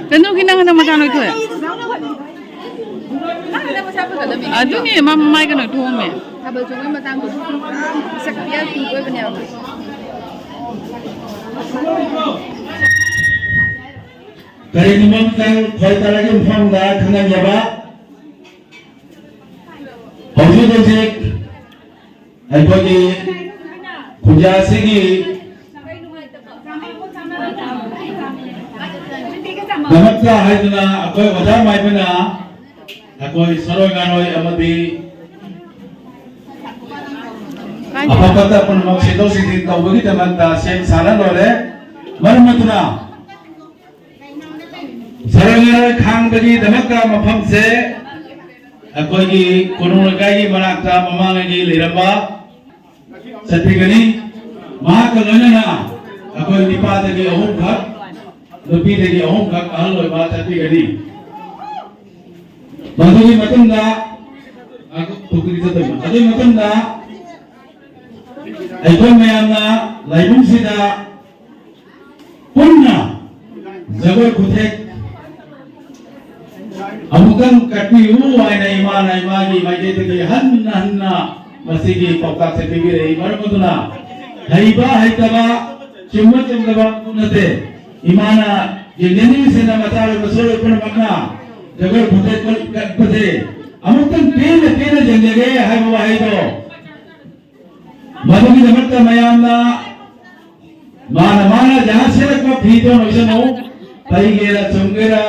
ꯆꯟꯗ꯭ꯔꯃꯨꯈꯤ, ꯅꯪ ꯍꯟꯗꯛ ꯃꯆꯥ ꯅꯣꯏꯊꯣꯛꯑꯦ꯫ ꯑꯗꯨꯅꯦ, ꯃꯥ ꯃꯃꯥꯏꯒ ꯅꯣꯏꯊꯣꯛꯑꯝꯃꯦ꯫ ꯊꯥꯕꯜ ꯆꯣꯡꯕꯒꯤ ꯃꯇꯥꯡꯗꯁꯨ ꯁꯛꯄꯤꯌꯥ ꯇꯨ ꯑꯣꯏꯕꯅꯦꯕ꯫ ꯀꯔꯤꯒꯨꯝꯕ ꯑꯃꯇꯪ ꯈ꯭ꯋꯥꯏ ꯇꯔꯥꯒꯤ ꯃꯐꯝꯗ ꯈꯪꯍꯟꯖꯕ, ꯍꯧꯖꯤꯛ ꯍꯧꯖꯤꯛ ꯑꯩꯈꯣꯏꯒꯤ ꯈꯨꯟꯖꯥꯁꯤꯒꯤ ꯗꯃꯛꯇ ꯍꯥꯏꯗꯨꯅ ꯑꯩꯈꯣꯏ ꯑꯣꯖꯥ ꯃꯥꯏꯕꯅ ꯑꯩꯈꯣꯏ ꯁꯔꯣꯏ ꯉꯥꯔꯣꯏ ꯑꯃꯗꯤ ꯑꯐ ꯐꯠꯇ ꯄꯨꯝꯅꯃꯛ ꯁꯦꯡꯗꯣꯛ ꯁꯦꯡꯖꯤꯟ ꯇꯧꯕꯒꯤꯗꯃꯛꯇ ꯁꯦꯝ ꯁꯥꯔ ꯂꯣꯏꯔꯦ꯫ ꯃꯔꯝ ꯑꯗꯨꯅ ꯁꯔꯣꯏ ꯉꯥꯔꯣꯏ ꯈꯥꯡꯕꯒꯤꯗꯃꯛꯇ ꯃꯐꯝꯁꯦ ꯑꯩꯈꯣꯏꯒꯤ ꯀꯣꯅꯨꯡ ꯂꯩꯀꯥꯏꯒꯤ ꯃꯅꯥꯛꯇ ꯃꯃꯥꯡꯉꯩꯒꯤ ꯂꯩꯔꯝꯕ ꯆꯠꯄꯤꯒꯅꯤ꯫ ꯃꯍꯥꯛꯀ ꯂꯣꯏꯅꯅ ꯑꯩꯈꯣꯏ ꯅꯤꯄꯥꯗꯒꯤ ꯑꯍꯨꯝꯈꯛ, ꯅꯨꯄꯤꯗꯒꯤ ꯑꯍꯨꯝꯈꯛ ꯑꯍꯜ ꯑꯣꯏꯕ ꯆꯠꯄꯤꯒꯅꯤ꯫ ꯃꯗꯨꯒꯤ ꯃꯇꯨꯡꯗ, ꯑ, ꯄꯨꯈ꯭ꯔꯤ ꯆꯠꯇꯣꯏꯅꯤ꯫ ꯑꯗꯨꯒꯤ ꯃꯇꯨꯡꯗ ꯑꯩꯈꯣꯏ ꯃꯌꯥꯝꯅ ꯂꯥꯏꯕꯨꯡꯁꯤꯗ ꯄꯨꯟꯅ ꯖꯒꯣꯏ ꯈꯨꯊꯦꯛ ꯑꯃꯨꯛꯇꯪ ꯀꯠꯄꯤꯌꯨ ꯍꯥꯏꯅ ꯏꯃꯥꯅ ꯏꯃꯥꯒꯤ ꯃꯥꯏꯀꯩꯗꯒꯤ ꯍꯟꯅ ꯍꯟꯅ ꯃꯁꯤꯒꯤ ꯄꯥꯎꯇꯥꯛꯁꯦ ꯄꯤꯕꯤꯔꯛꯏ꯫ ꯃꯔꯝ ꯑꯗꯨꯅ ꯍꯩꯕ ꯍꯩꯇꯕ, ꯆꯨꯝꯕ ꯆꯨꯝꯗꯕ ꯅꯠꯇꯦ꯫ ꯏꯃꯥꯅ ꯌꯦꯡꯖꯅꯤꯡꯉꯤꯁꯤꯅ ꯃꯆꯥ ꯑꯣꯏꯕ ꯁꯣꯏ ꯄꯨꯝꯅꯃꯛꯅ ꯖꯒꯣꯏ ꯈꯨꯊꯦꯛ ꯀꯠꯄꯁꯦ ꯑꯃꯨꯛꯇꯪ ꯄꯦꯟꯅ ꯄꯦꯟꯅ ꯌꯦꯡꯖꯒꯦ ꯍꯥꯏꯕ ꯋꯥꯍꯩꯗꯣ꯫ ꯃꯗꯨꯒꯤꯗꯃꯛꯇ ꯃꯌꯥꯝꯅ ꯃꯥꯅ ꯃꯥꯅ ꯖꯍꯥꯖ ꯁꯦꯠꯂꯛꯄ ꯐꯤꯗꯣ ꯂꯣꯏꯁꯤꯜꯂꯨ꯫ ꯇꯩꯒꯦꯔꯥ, ꯆꯨꯝꯒꯦꯔꯥ,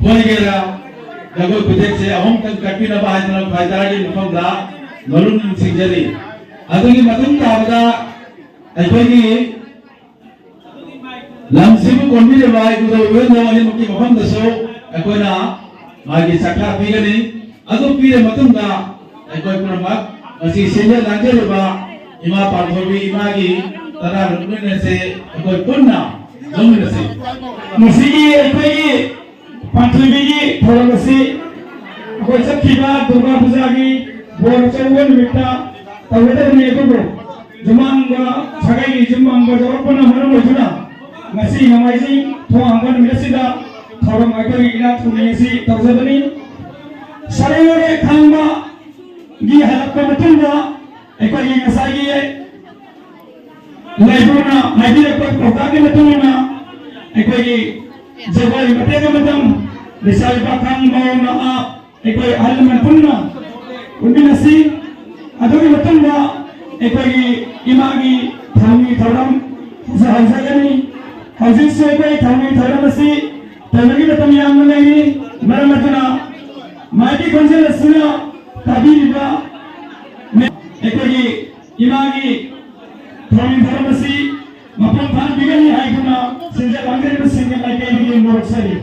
ꯈꯣꯏꯒꯦꯔꯥ, ꯖꯒꯣꯏ ꯈꯨꯊꯦꯛꯁꯦ ꯑꯍꯨꯝꯇꯪ ꯀꯠꯄꯤꯅꯕ ꯍꯥꯏꯗꯨꯅ ꯈ꯭ꯋꯥꯏ ꯇꯔꯥꯒꯤ ꯃꯐꯝꯗ ꯃꯔꯨꯝ ꯁꯤꯡꯖꯔꯤ꯫ ꯑꯗꯨꯒꯤ ꯃꯇꯨꯡ ꯇꯥꯕꯗ ꯑꯩꯈꯣꯏꯒꯤ ꯂꯝꯁꯤꯕꯨ ꯀꯣꯟꯕꯤꯔꯤꯕ ꯏꯕꯨꯙꯧ ꯏꯕꯦꯟꯗꯧ ꯑꯅꯤꯃꯛꯀꯤ ꯃꯐꯝꯗꯁꯨ ꯑꯩꯈꯣꯏꯅ ꯃꯥꯒꯤ ꯆꯥꯛꯈꯥ ꯄꯤꯒꯅꯤ꯫ ꯑꯗꯨ ꯄꯤꯔ ꯃꯇꯨꯡꯗ ꯑꯩꯈꯣꯏ ꯄꯨꯝꯅꯃꯛ ꯉꯁꯤ ꯁꯤꯟꯖ ꯂꯥꯡꯖꯔꯤꯕ ꯏꯃꯥ ꯄꯥꯟꯊꯣꯏꯕꯤ ꯏꯃꯥꯒꯤ ꯇꯔꯥꯔꯨꯛ ꯂꯣꯏꯅꯁꯦ ꯑꯩꯈꯣꯏ ꯄꯨꯟꯅ ꯂꯧꯃꯤꯟꯅꯁꯤ꯫ ꯃꯁꯤꯒꯤ ꯑꯩꯈꯣꯏꯒꯤ ꯄꯥꯟꯊꯣꯏꯕꯤꯒꯤ ꯊꯧꯔꯝ ꯑꯁꯤ ꯑꯩꯈꯣꯏ ꯆꯠꯈꯤꯕ ꯗꯨꯔꯒꯥ ꯄꯨꯖꯥꯒꯤ ꯕꯣꯔ ꯑꯆꯧꯕ ꯅꯨꯃꯤꯠꯇ ꯇꯧꯒꯗꯕꯅꯤ꯫ ꯑꯗꯨꯕꯨ ꯌꯨꯝꯃꯥꯡꯕ, ꯁꯥꯒꯩꯒꯤ ꯌꯨꯝꯃꯥꯡꯕ ꯌꯥꯎꯔꯛꯄꯅ ꯃꯔꯝ ꯑꯣꯏꯗꯨꯅ ꯉꯁꯤ ꯅꯣꯡꯃꯥꯏꯖꯤꯡ ꯊꯣꯡ ꯍꯥꯡꯕ ꯅꯨꯃꯤꯠ ꯑꯁꯤꯗ ꯊꯧꯔꯝ ꯑꯩꯈꯣꯏꯒꯤ ꯏꯅꯥꯛ ꯈꯨꯟꯅꯤꯡ ꯑꯁꯤ ꯇꯧꯖꯕꯅꯤ꯫ ꯁꯔꯩ ꯈꯥꯡꯕ ꯒꯤ ꯍꯜꯂꯛꯄ ꯃꯇꯨꯡꯗ ꯑꯩꯈꯣꯏꯒꯤ ꯉꯁꯥꯏꯒꯤ ꯂꯩꯕꯨꯡꯅ ꯍꯥꯏꯕꯤꯔꯛꯄ ꯄꯥꯎꯇꯥꯛꯀꯤ ꯃꯇꯨꯡ ꯏꯟꯅ ꯑꯩꯈꯣꯏꯒꯤ ꯖꯒꯣꯏ ꯃꯇꯦꯛ ꯑꯃꯇꯪ ꯂꯩꯁꯥꯕꯤ ꯄꯥꯈꯪ ꯃꯧ ꯅꯍꯥ ꯑꯩꯈꯣꯏ ꯑꯍꯜ ꯂꯃꯟ ꯄꯨꯟꯅ ꯎꯠꯃꯤꯟꯅꯁꯤ꯫ ꯑꯗꯨꯒꯤ ꯃꯇꯨꯡꯗ ꯑꯩꯈꯣꯏꯒꯤ ꯏꯃꯥꯒꯤ ꯊꯧꯅꯤ ꯊꯧꯔꯝ ꯍꯧꯖ-, ꯍꯧꯖꯒꯅꯤ꯫ ꯍꯧꯖꯤꯛꯁꯨ ꯑꯩꯈꯣꯏ ꯊꯧꯅꯤ ꯊꯧꯔꯝ ꯑꯁꯤ ꯇꯧꯕꯒꯤ ꯃꯇꯝ ꯌꯥꯝꯅ ꯂꯩꯔꯤ꯫ ꯃꯔꯝ ꯑꯗꯨꯅ ꯃꯥꯏꯕꯤ ꯈꯣꯟꯖꯦꯜ ꯑꯁꯤꯅ ꯇꯥꯕꯤꯔꯤꯕ ꯑꯩꯈꯣꯏꯒꯤ ꯏꯃꯥꯒꯤ ꯊꯧꯔꯝ ꯊꯧꯔꯝ ꯑꯁꯤ ꯃꯄꯨꯡ ꯐꯥꯍꯟꯕꯤꯒꯅꯤ ꯍꯥꯏꯗꯨꯅ ꯁꯤꯟꯖ ꯂꯥꯡꯖꯔꯤꯕꯁꯤꯡꯒꯤ ꯃꯥꯏꯀꯩꯗꯒꯤ ꯅꯣꯛꯆꯔꯤ꯫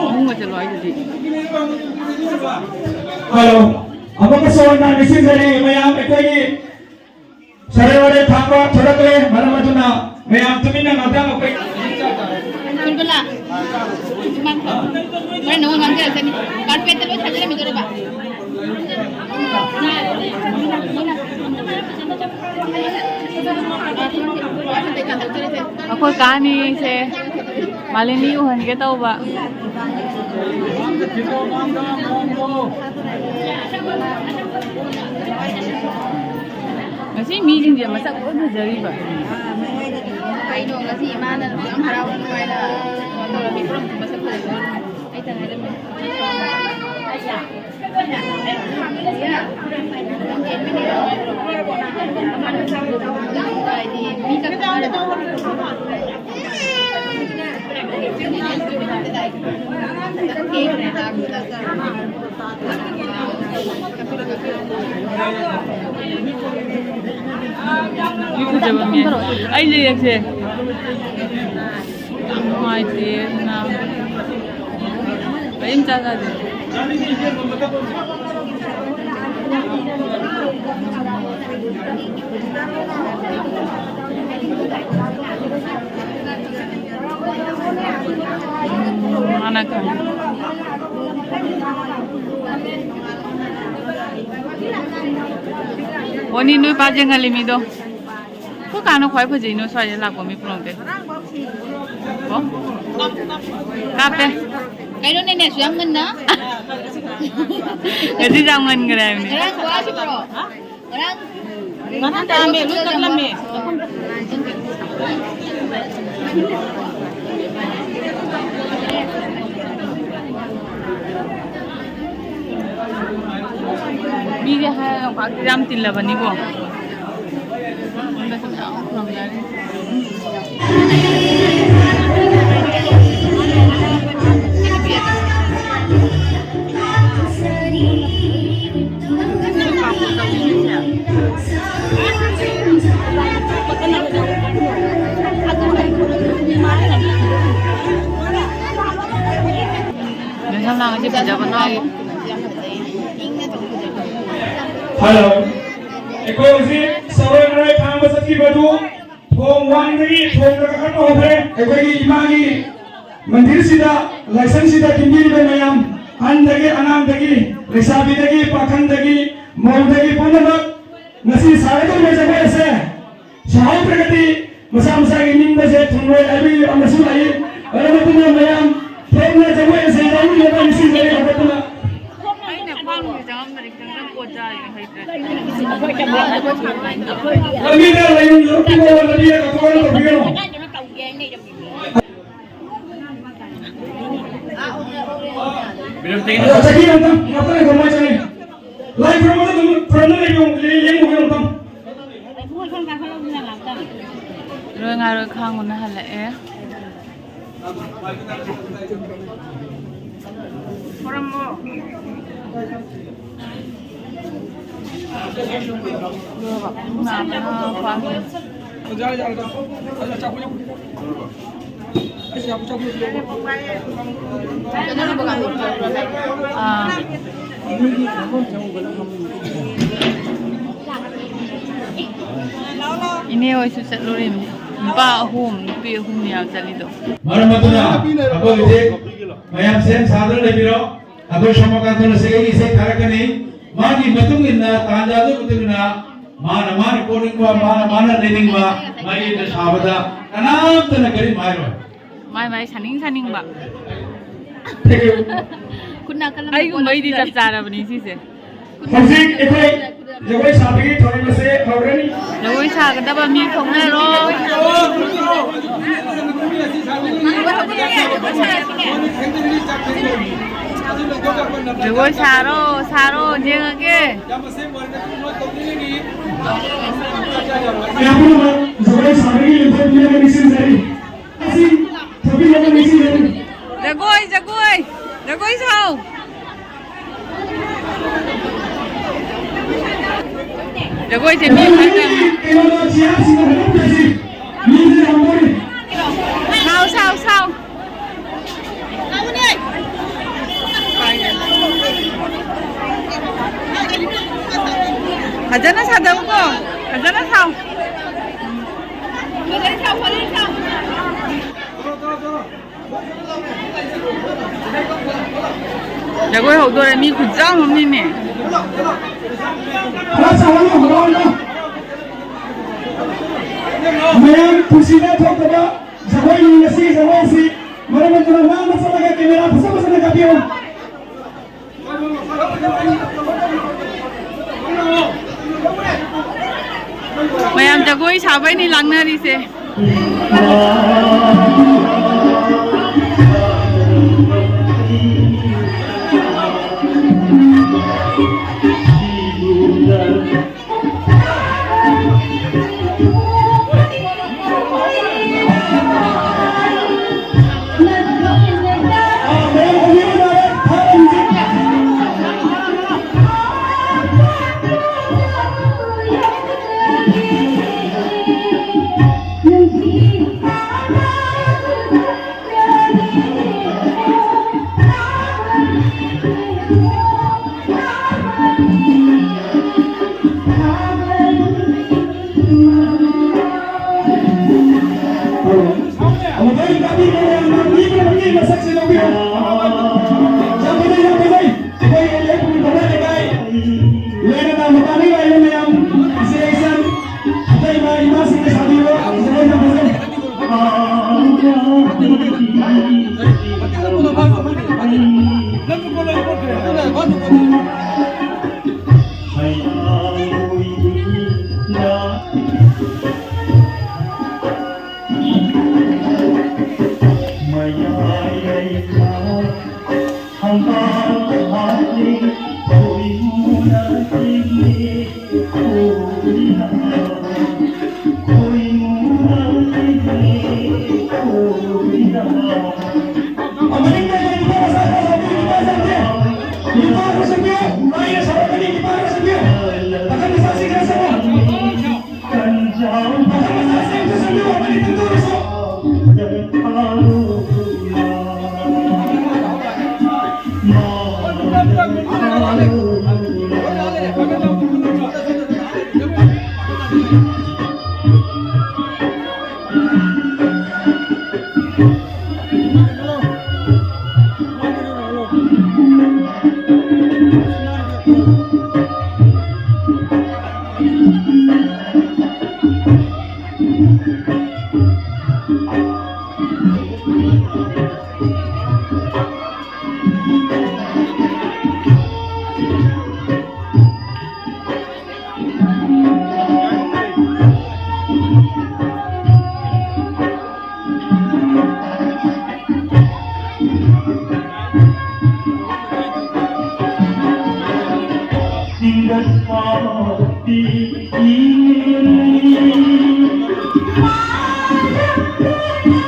ꯏꯕꯨꯡꯒ ꯆꯠꯂꯣ ꯍꯥꯏꯗꯨꯗꯤ꯫ ꯍꯜꯂꯣ꯫ ꯑꯃꯨꯛꯀꯁꯨ ꯑꯣꯏꯅ ꯅꯤꯡꯁꯤꯡꯖꯔꯤ ꯃꯌꯥꯝ ꯑꯩꯈꯣꯏꯒꯤ ꯁꯦꯔꯦꯜ ꯋꯥꯔꯦꯞ ꯊꯥꯡꯕ ꯊꯣꯔꯛꯂꯦ꯫ ꯃꯔꯝ ꯑꯗꯨꯅ ꯃꯌꯥꯝ ꯇꯨꯃꯤꯟꯅ ꯉꯥꯛꯇꯪ ꯑꯩꯈꯣꯏ ꯁꯨꯔꯕꯂꯥ, ꯁꯨꯃꯥꯡ ꯊꯝꯃꯨ꯫ ꯍꯣꯔꯦꯟ ꯅꯉꯣꯟ ꯉꯥꯡꯖꯔꯛꯀꯅꯤ꯫ ꯀꯥꯔꯄꯦꯠꯇ ꯂꯣꯏ ꯊꯥꯖꯔꯝꯃꯤꯗꯣꯔꯕ꯫ ꯑꯩꯈꯣꯏ ꯀꯥꯅꯤꯁꯦ ꯃꯥꯂꯦꯝꯒꯤ ꯎꯍꯟꯒꯦ ꯇꯧꯕ꯫ ꯉꯁꯤ ꯃꯤꯁꯤꯡꯁꯦ ꯃꯁꯛ ꯂꯣꯏ ꯐꯖꯔꯤꯕ꯫ ꯀꯩꯅꯣ ꯉꯁꯤ ꯏꯃꯥꯅ ꯌꯥꯝ ꯍꯔꯥꯎ ꯅꯨꯡꯉꯥꯏꯅ ꯇꯧꯔꯝꯃꯤ, ꯄꯨꯔꯝꯃꯤ ꯃꯁꯛ ꯐꯖꯕ꯫ ꯑꯩ ꯇꯪ ꯍꯥꯏꯔꯝꯃꯤ꯫ ꯐꯖꯕ ꯃꯤ꯫ ꯑꯩ ꯂꯩꯔꯛꯁꯦ꯫ ꯅꯨꯡꯉꯥꯏꯇꯦ ꯑꯗꯨꯅ ꯀꯔꯤꯝ ꯆꯥ ꯆꯥꯗꯦ꯫ ꯃꯥꯅ ꯈꯪꯉꯤ꯫ ꯑꯣꯅꯤ ꯅꯣꯏ ꯄꯥ ꯌꯦꯡꯍꯜꯂꯤ ꯃꯤꯗꯣ꯫ ꯑꯩꯈꯣꯏ ꯀꯥꯅ ꯈ꯭ꯋꯥꯏ ꯐꯖꯩꯅꯣ ꯁ꯭ꯋꯥꯏꯗ ꯂꯥꯛꯄ ꯃꯤ ꯄꯨꯝꯅꯃꯛꯇꯤ꯫ ꯑꯣ? ꯀꯥꯞꯄꯦ꯫ ꯀꯩꯅꯣꯅꯦꯅꯦ, ꯑꯁꯨꯛ ꯌꯥꯝ ꯉꯟꯅ? ꯉꯁꯤ ꯌꯥꯝ ꯉꯟꯈ꯭ꯔꯦ ꯍꯥꯏꯕꯅꯦ꯫ ꯉꯔꯥꯡ ꯋꯥꯈꯤꯕ꯭ꯔꯣ? ꯉꯔꯥꯡ ꯉꯔꯥꯡ ꯇꯥꯔꯝꯃꯦ, ꯂꯣꯏ ꯀꯛꯂꯝꯃꯦ꯫ ꯃꯤꯁꯦ ꯍꯥꯏꯔꯒ ꯄꯥꯛꯇꯤ ꯌꯥꯝ ꯇꯤꯜꯂꯕꯅꯤꯀꯣ꯫ ꯍꯟꯗꯛꯇꯤ ꯃꯌꯥꯝ ꯈꯨꯔꯨꯝꯅꯔꯤ꯫ ꯍꯜꯂꯣ꯫ ꯑꯩꯈꯣꯏ ꯍꯧꯖꯤꯛ ꯁꯒꯣꯜ ꯍꯋꯥꯏ ꯊꯥꯡꯕ ꯆꯠꯈꯤꯕꯗꯨ ꯊꯣꯡ ꯋꯥꯡꯗꯒꯤ ꯊꯣꯡꯗ ꯀꯥꯈꯠꯄ ꯍꯧꯈ꯭ꯔꯦ꯫ ꯑꯩꯈꯣꯏꯒꯤ ꯏꯃꯥꯒꯤ ꯃꯟꯗꯤꯔꯁꯤꯗ, ꯂꯥꯏꯁꯪꯁꯤꯗ ꯇꯤꯟꯕꯤꯔꯤꯕ ꯃꯌꯥꯝ, ꯑꯍꯟꯗꯒꯤ ꯑꯉꯥꯡꯗꯒꯤ, ꯂꯩꯁꯥꯕꯤꯗꯒꯤ ꯄꯥꯈꯪꯗꯒꯤ, ꯃꯧꯗꯒꯤ ꯄꯨꯝꯅꯃꯛ ꯉꯁꯤ ꯁꯥꯒꯗꯧꯔꯤꯕ ꯖꯒꯣꯏ ꯑꯁꯦ ꯁꯥꯍꯧꯗ꯭ꯔꯒꯗꯤ ꯃꯁꯥ ꯃꯁꯥꯒꯤ ꯅꯤꯡꯕꯁꯦ ꯊꯨꯡꯂꯣꯏ ꯍꯥꯏꯕꯒꯤ ꯑꯃꯁꯨ ꯂꯥꯛꯏ꯫ ꯃꯔꯝ ꯑꯗꯨꯅ ꯃꯌꯥꯝ ꯊꯦꯡꯅ ꯖꯒꯣꯏ ꯑꯁꯦ ꯌꯥꯎꯃꯤꯟꯅꯕ ꯅꯤꯡꯁꯤꯡꯖꯔꯤ ꯍꯧꯒꯠꯇꯨꯅ꯫ ꯑꯩꯅ ꯈ꯭ꯋꯥꯡꯁꯦ ꯆꯪꯉꯝꯗ꯭ꯔꯗꯤ ꯈꯤꯇꯪ ꯀꯣꯟ ꯆꯥꯔꯦ, ꯍꯩꯇ꯭ꯔꯦ꯫ ꯂꯝꯕꯤꯗ ꯂꯩ-, ꯂꯝꯕꯤꯗ ꯀꯛꯊꯣꯛꯑꯒ ꯇꯧꯕꯤꯒꯅꯨ꯫ ꯆꯍꯤ ꯑꯃꯇꯪ, ꯉꯥꯛꯇꯪ ꯉꯥꯏꯈꯣ, ꯃꯥꯏ ꯆꯪꯉꯤ꯫ ꯂꯥꯏ ꯈꯨꯔꯨꯝꯕꯗ ꯑꯗꯨꯝ ꯈꯨꯔꯨꯝꯗꯨꯅ ꯂꯩꯌꯨ, ꯂꯦꯡꯉꯨ ꯑꯃꯇꯪ꯫ ꯂꯣꯏ ꯉꯥꯏꯔꯣꯏ ꯈꯥꯡꯉꯨꯅ ꯍꯜꯂꯛꯑꯦ꯫ ꯑꯥ꯫ ꯏꯅꯦ ꯍꯣꯏꯁꯨ ꯆꯠꯂꯨꯔꯤꯕꯅꯤ꯫ ꯅꯨꯄꯥ ꯑꯍꯨꯝ, ꯅꯨꯄꯤ ꯑꯍꯨꯝ ꯌꯥꯎ ꯆꯠꯂꯤꯗꯣ꯫ ꯃꯔꯝ ꯑꯗꯨꯅ ꯑꯩꯈꯣꯏ ꯍꯧꯖꯤꯛ ꯃꯌꯥꯝ ꯁꯦꯝ ꯁꯥꯗꯨꯅ ꯂꯩꯕꯤꯔꯣ꯫ ꯑꯩꯈꯣꯏ ꯁꯣꯃꯀꯥꯟꯇꯅ ꯁꯤ ꯑꯩ ꯏꯁꯩ ꯊꯥꯔꯛꯀꯅꯤ꯫ ꯃꯥꯒꯤ ꯃꯇꯨꯡ ꯏꯟꯅ, ꯇꯥꯟꯖꯥꯗꯨꯒꯤ ꯃꯇꯨꯡ ꯏꯟꯅ ꯃꯥꯅ, ꯃꯥꯅ ꯄꯣꯛꯅꯤꯡꯕ, ꯃꯥꯅ, ꯃꯥꯅ ꯂꯩꯅꯤꯡꯕ ꯃꯌꯦꯛꯇ ꯁꯥꯕꯗ ꯀꯅꯥꯝꯇꯅ ꯀꯔꯤꯝ ꯍꯥꯏꯔꯣꯏ꯫ ꯃꯥꯏ ꯃꯥꯏ ꯁꯥꯅꯤꯡ ꯁꯥꯅꯤꯡꯕ꯫ Thank you꯫ ꯈꯨꯠꯅ ꯀꯂꯝꯅ ꯑꯩꯒꯨꯝꯕꯩꯗꯤ ꯀꯣꯜꯂꯝꯃꯤꯅ ꯆꯞ ꯆꯥꯔꯕꯅꯤ ꯁꯤꯁꯦ꯫ ꯍꯧꯖꯤꯛ ꯑꯩꯈꯣꯏ ꯖꯒꯣꯏ ꯁꯥꯕꯒꯤ ꯊꯧꯔꯝ ꯑꯁꯤ ꯍꯧꯔꯅꯤ꯫ ꯖꯒꯣꯏ ꯁꯥꯒꯗꯕ ꯃꯤ ꯊꯣꯛꯅꯔꯣ꯫ ꯖꯒꯣꯏ ꯁꯥꯔꯣ, ꯁꯥꯔꯣ, ꯌꯦꯡꯉꯒꯦ꯫ ꯃꯌꯥꯝ ꯄꯨꯝꯅꯃꯛ ꯖꯒꯣꯏ ꯁꯥꯕꯒꯤ ꯂꯦꯡꯊꯣꯛꯄꯤꯅꯕ ꯅꯤꯡꯁꯤꯡꯖꯔꯤ꯫ ꯑꯁꯤ ꯊꯣꯛꯄꯤꯅꯕ ꯅꯤꯡꯁꯤꯡꯖꯔꯤ꯫ ꯖꯒꯣꯏ, ꯖꯒꯣꯏ, ꯖꯒꯣꯏ ꯁꯥꯎ꯫ ꯖꯒꯣꯏꯁꯦ ꯃꯤ ꯈꯛꯇꯪ꯫ ꯀꯩꯅꯣꯗ ꯆꯤꯌꯥꯔꯁꯤꯡꯗ ꯐꯖꯅ ꯐꯝꯁꯤ꯫ ꯃꯤꯁꯦ ꯌꯥꯝ ꯃꯣꯠꯂꯤ꯫ ꯁꯥꯎ, ꯁꯥꯎ, ꯁꯥꯎ꯫ ꯐꯖꯅ ꯁꯥꯗꯧꯀꯣ꯫ ꯐꯖꯅ ꯁꯥꯎ꯫ ꯐꯖꯅ ꯁꯥꯎ, ꯐꯖꯅ ꯁꯥꯎ꯫ ꯖꯒꯣꯏ ꯍꯧꯗꯣꯔꯦ, ꯃꯤ ꯈꯨꯠꯆꯥꯝ ꯑꯃꯅꯤꯅꯦ꯫ ꯈꯔ ꯆꯥꯎꯍꯜꯂꯣ, ꯍꯔꯥꯎꯅ꯫ ꯃꯌꯥꯝ ꯄꯨꯟꯁꯤꯗ ꯊꯣꯛꯇꯕ ꯖꯒꯣꯏꯅꯤ ꯉꯁꯤꯒꯤ ꯖꯒꯣꯏ ꯑꯁꯤ꯫ ꯃꯔꯝ ꯑꯗꯨꯅ ꯅꯥꯟꯅ ꯆꯠꯂꯒ camera ꯐꯖ ꯐꯖꯅ ꯀꯥꯞꯄꯤꯌꯨ꯫ ꯃꯌꯥꯝ ꯖꯒꯣꯏ ꯁꯥꯕꯩꯅꯤ ꯂꯥꯡꯅꯔꯤꯁꯦ꯫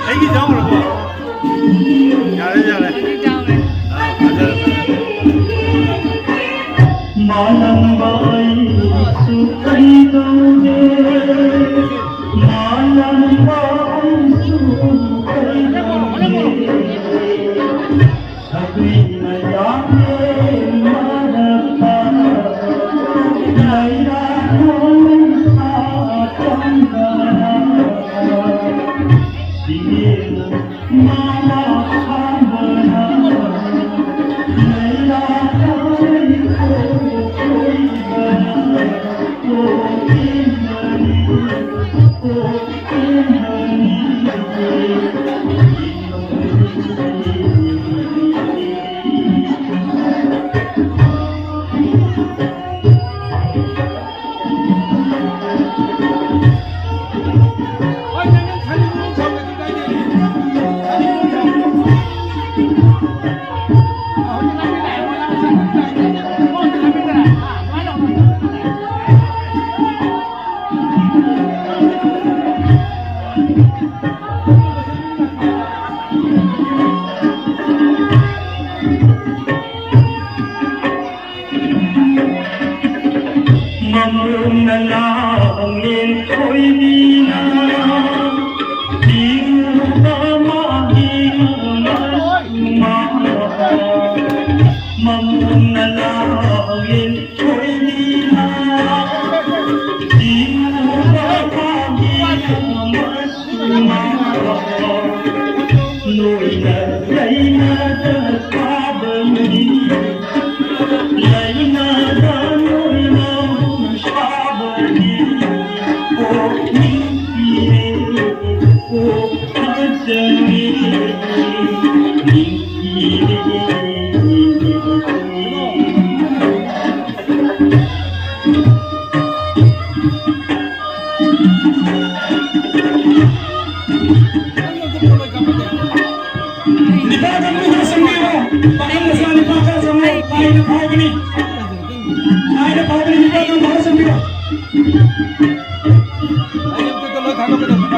ꯑꯩꯒꯤ ꯌꯥꯎꯈ꯭ꯔꯕꯣ? ꯌꯥꯔꯦ, ꯌꯥꯔꯦ꯫ ꯑꯗꯨꯗꯤ ꯌꯥꯎꯔꯦ꯫ ꯑꯥ, ꯐꯖꯔꯦ, ꯐꯖꯔꯦ꯫ ꯃꯥꯂꯪꯕ ꯑꯩꯁꯨ ꯀꯩꯗꯧꯔꯦ? ꯃꯥꯂꯪꯕ ꯑꯩꯁꯨ ꯀꯩꯗꯧꯔꯦ? ꯁꯛꯂꯤ ꯃꯌꯥꯝꯒꯤ ꯃꯔꯛꯇ ꯂꯩꯔꯥꯛ ꯈꯣꯡꯁꯥ ꯆꯝꯕꯅ ꯁꯤꯡꯅ ꯃꯥꯅ ꯈꯥꯝꯕꯅ ꯂꯩꯔꯥꯛ ꯂꯩꯈꯣꯜ ꯀꯣꯏꯕꯅ ꯀꯣꯛꯏꯕꯅꯤ, ꯀꯣꯛꯏꯕꯅꯤ꯫ ꯃꯃꯨꯅ ꯂꯥꯡꯂꯦꯟ ꯈꯣꯏꯕꯤꯅ ꯊꯤꯡꯉꯨꯕ ꯃꯥꯒꯤ ꯃꯃꯥ꯫ ꯃꯃꯨꯅ ꯂꯥꯡꯂꯦꯟ ꯈꯣꯏꯕꯤꯅ ꯊꯤꯡꯉꯨꯕ ꯃꯥꯒꯤ ꯃꯃꯥ꯫ ꯅꯣꯏꯅ ꯂꯩꯅꯗ ꯁꯥꯕꯅꯤ, ꯂꯩꯅꯗ ꯅꯣꯏꯅ ꯁꯥꯕꯅꯤ꯫ ꯑꯣ ꯅꯤꯡꯊꯤꯔꯦ, ꯑꯣ ꯐꯖꯔꯦ, ꯅꯤꯡꯊꯤꯔꯦ꯫ ꯅꯤꯄꯥ ꯀꯥꯡꯕꯨ ꯈꯔ ꯆꯪꯕꯤꯔꯣ꯫ ꯄꯥꯈꯪ ꯃꯆꯥ ꯅꯤꯄꯥ ꯈꯔ ꯆꯪꯉꯣ꯫ ꯂꯥꯏꯗ ꯐꯥꯎꯕꯅꯤ꯫ ꯂꯥꯏꯗ ꯐꯥꯎꯕꯅꯤ꯫ ꯑꯩ ꯑꯝꯇꯗ ꯂꯣꯏ ꯊꯥꯗꯣꯛꯀꯗꯕꯅꯤꯀꯣ꯫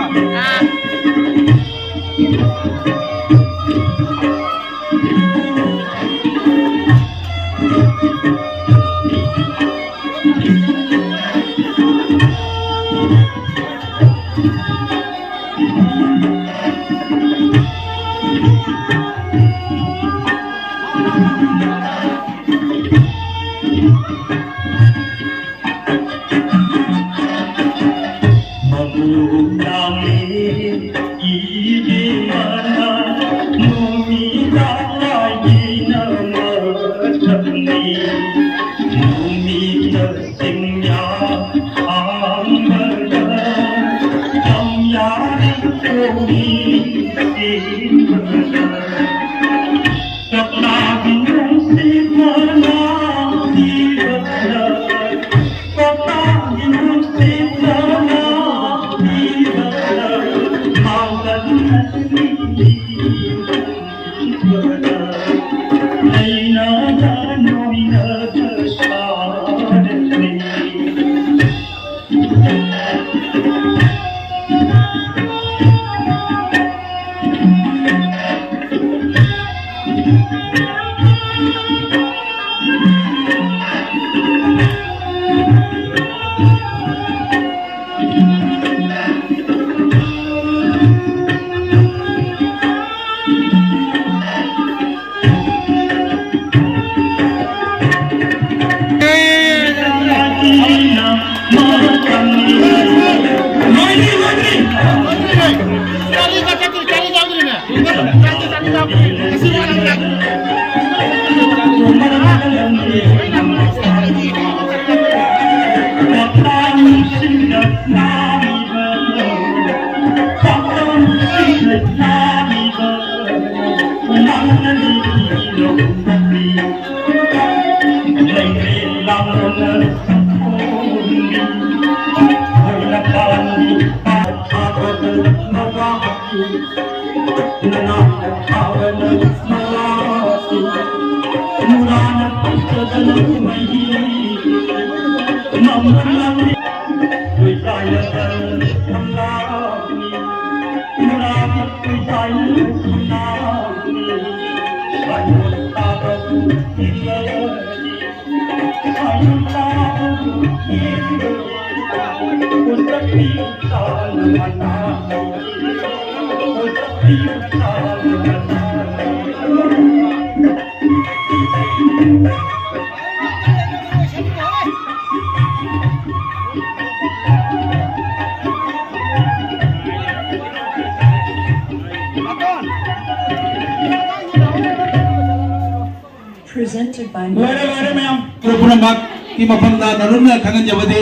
Presented by ꯂꯣꯏꯔꯦ, ꯂꯣꯏꯔꯦ ꯃꯌꯥꯝ꯫ ꯄꯨꯝꯅꯃꯛꯀꯤ ꯃꯐꯝꯗ ꯅꯔꯨꯝꯅ ꯈꯪꯍꯟꯖꯕꯗꯤ,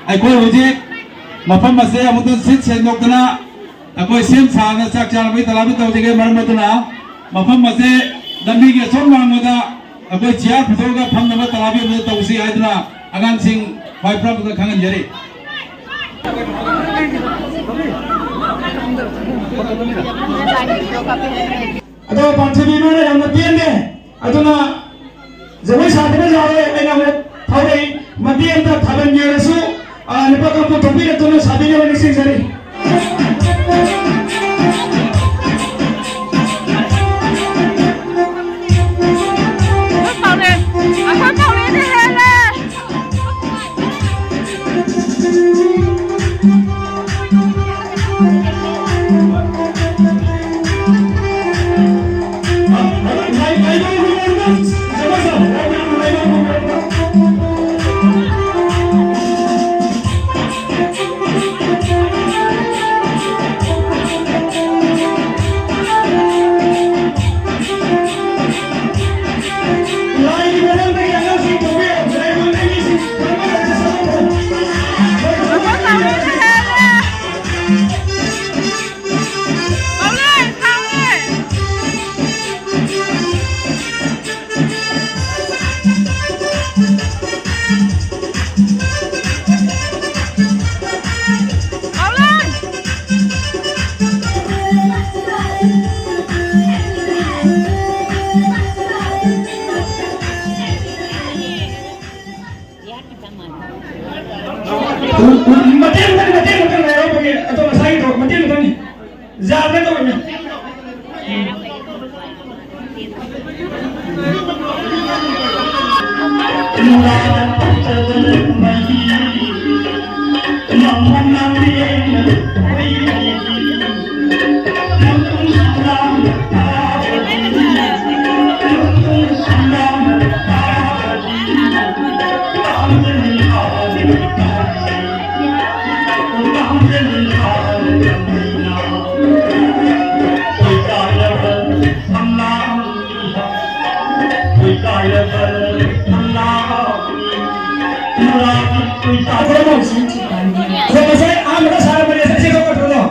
ꯑꯩꯈꯣꯏ ꯍꯧꯖꯤꯛ ꯃꯐꯝ ꯑꯁꯦ ꯑꯃꯨꯛꯇ ꯁꯤꯠ ꯁꯦꯡꯗꯣꯛꯇꯅ ꯑꯩꯈꯣꯏ ꯁꯦꯝ ꯁꯥꯗꯅ ꯆꯥꯛ ꯆꯥꯅꯕꯒꯤ ꯇꯂꯥꯕꯤ ꯇꯧꯖꯒꯦ꯫ ꯃꯔꯝ ꯑꯗꯨꯅ ꯃꯐꯝ ꯑꯁꯦ ꯂꯝꯕꯤꯒꯤ ꯑꯁꯣꯝ ꯋꯥꯡꯃꯗ ꯑꯩꯈꯣꯏ ꯆꯤꯌꯥꯔ ꯄꯨꯊꯣꯛꯑꯒ ꯐꯝꯅꯕ ꯇꯂꯥꯕꯤ ꯑꯃꯗ ꯇꯧꯁꯤ ꯍꯥꯏꯗꯨꯅ ꯑꯉꯥꯡꯁꯤꯡ ꯈ꯭ꯋꯥꯏ ꯄꯨꯔꯥ ꯈꯪꯍꯟꯖꯔꯤ꯫ ꯑꯗꯣ ꯄꯥꯟꯊꯣꯏꯕꯤ ꯏꯃꯥꯅ ꯌꯥꯝꯅ ꯄꯦꯟꯗꯦ꯫ ꯑꯗꯨꯅ ꯖꯒꯣꯏ ꯁꯥꯗꯅ ꯌꯥꯔꯣꯏ꯫ ꯑꯩꯅ ꯑꯃꯨꯛ ꯐꯥꯎꯔꯛꯏ꯫ ꯃꯇꯦꯛ ꯑꯃꯇ ꯊꯥꯕꯜ ꯌꯦꯡꯉꯁꯨ, ꯑ, ꯅꯨꯄꯥ ꯀꯥꯡꯕꯨ ꯊꯣꯛꯄꯤꯔꯛꯇꯨꯅ ꯁꯥꯕꯤꯅꯕ ꯅꯤꯡꯁꯤꯡꯖꯔꯤ꯫ ꯑꯩꯈꯣꯏ ꯄꯥꯎꯔꯦꯟ, ꯑꯩꯈꯣꯏ ꯄꯥꯎꯔꯦꯟꯅ ꯍꯦꯜꯂꯦ꯫ ꯃꯇꯦꯛ ꯃꯇꯦꯛ ꯃꯇꯦꯛ ꯃꯇꯦꯛ ꯉꯥꯏꯔꯛꯄꯒꯤ ꯑꯗꯣ ꯉꯁꯥꯏꯒꯤꯗꯣ ꯃꯇꯦꯛ ꯃꯇꯦꯛꯅꯤ꯫ ꯌꯥꯗ꯭ꯔꯦ ꯇꯧꯔꯤꯅꯦ꯫ ꯑꯗꯣ ꯉꯁꯥꯏ ꯑꯍꯥꯟꯕꯗ ꯁꯥꯔꯝꯕꯅꯦ, ꯉꯁꯥꯏ ꯁꯤ ꯂꯧꯒꯗ꯭ꯔꯣ?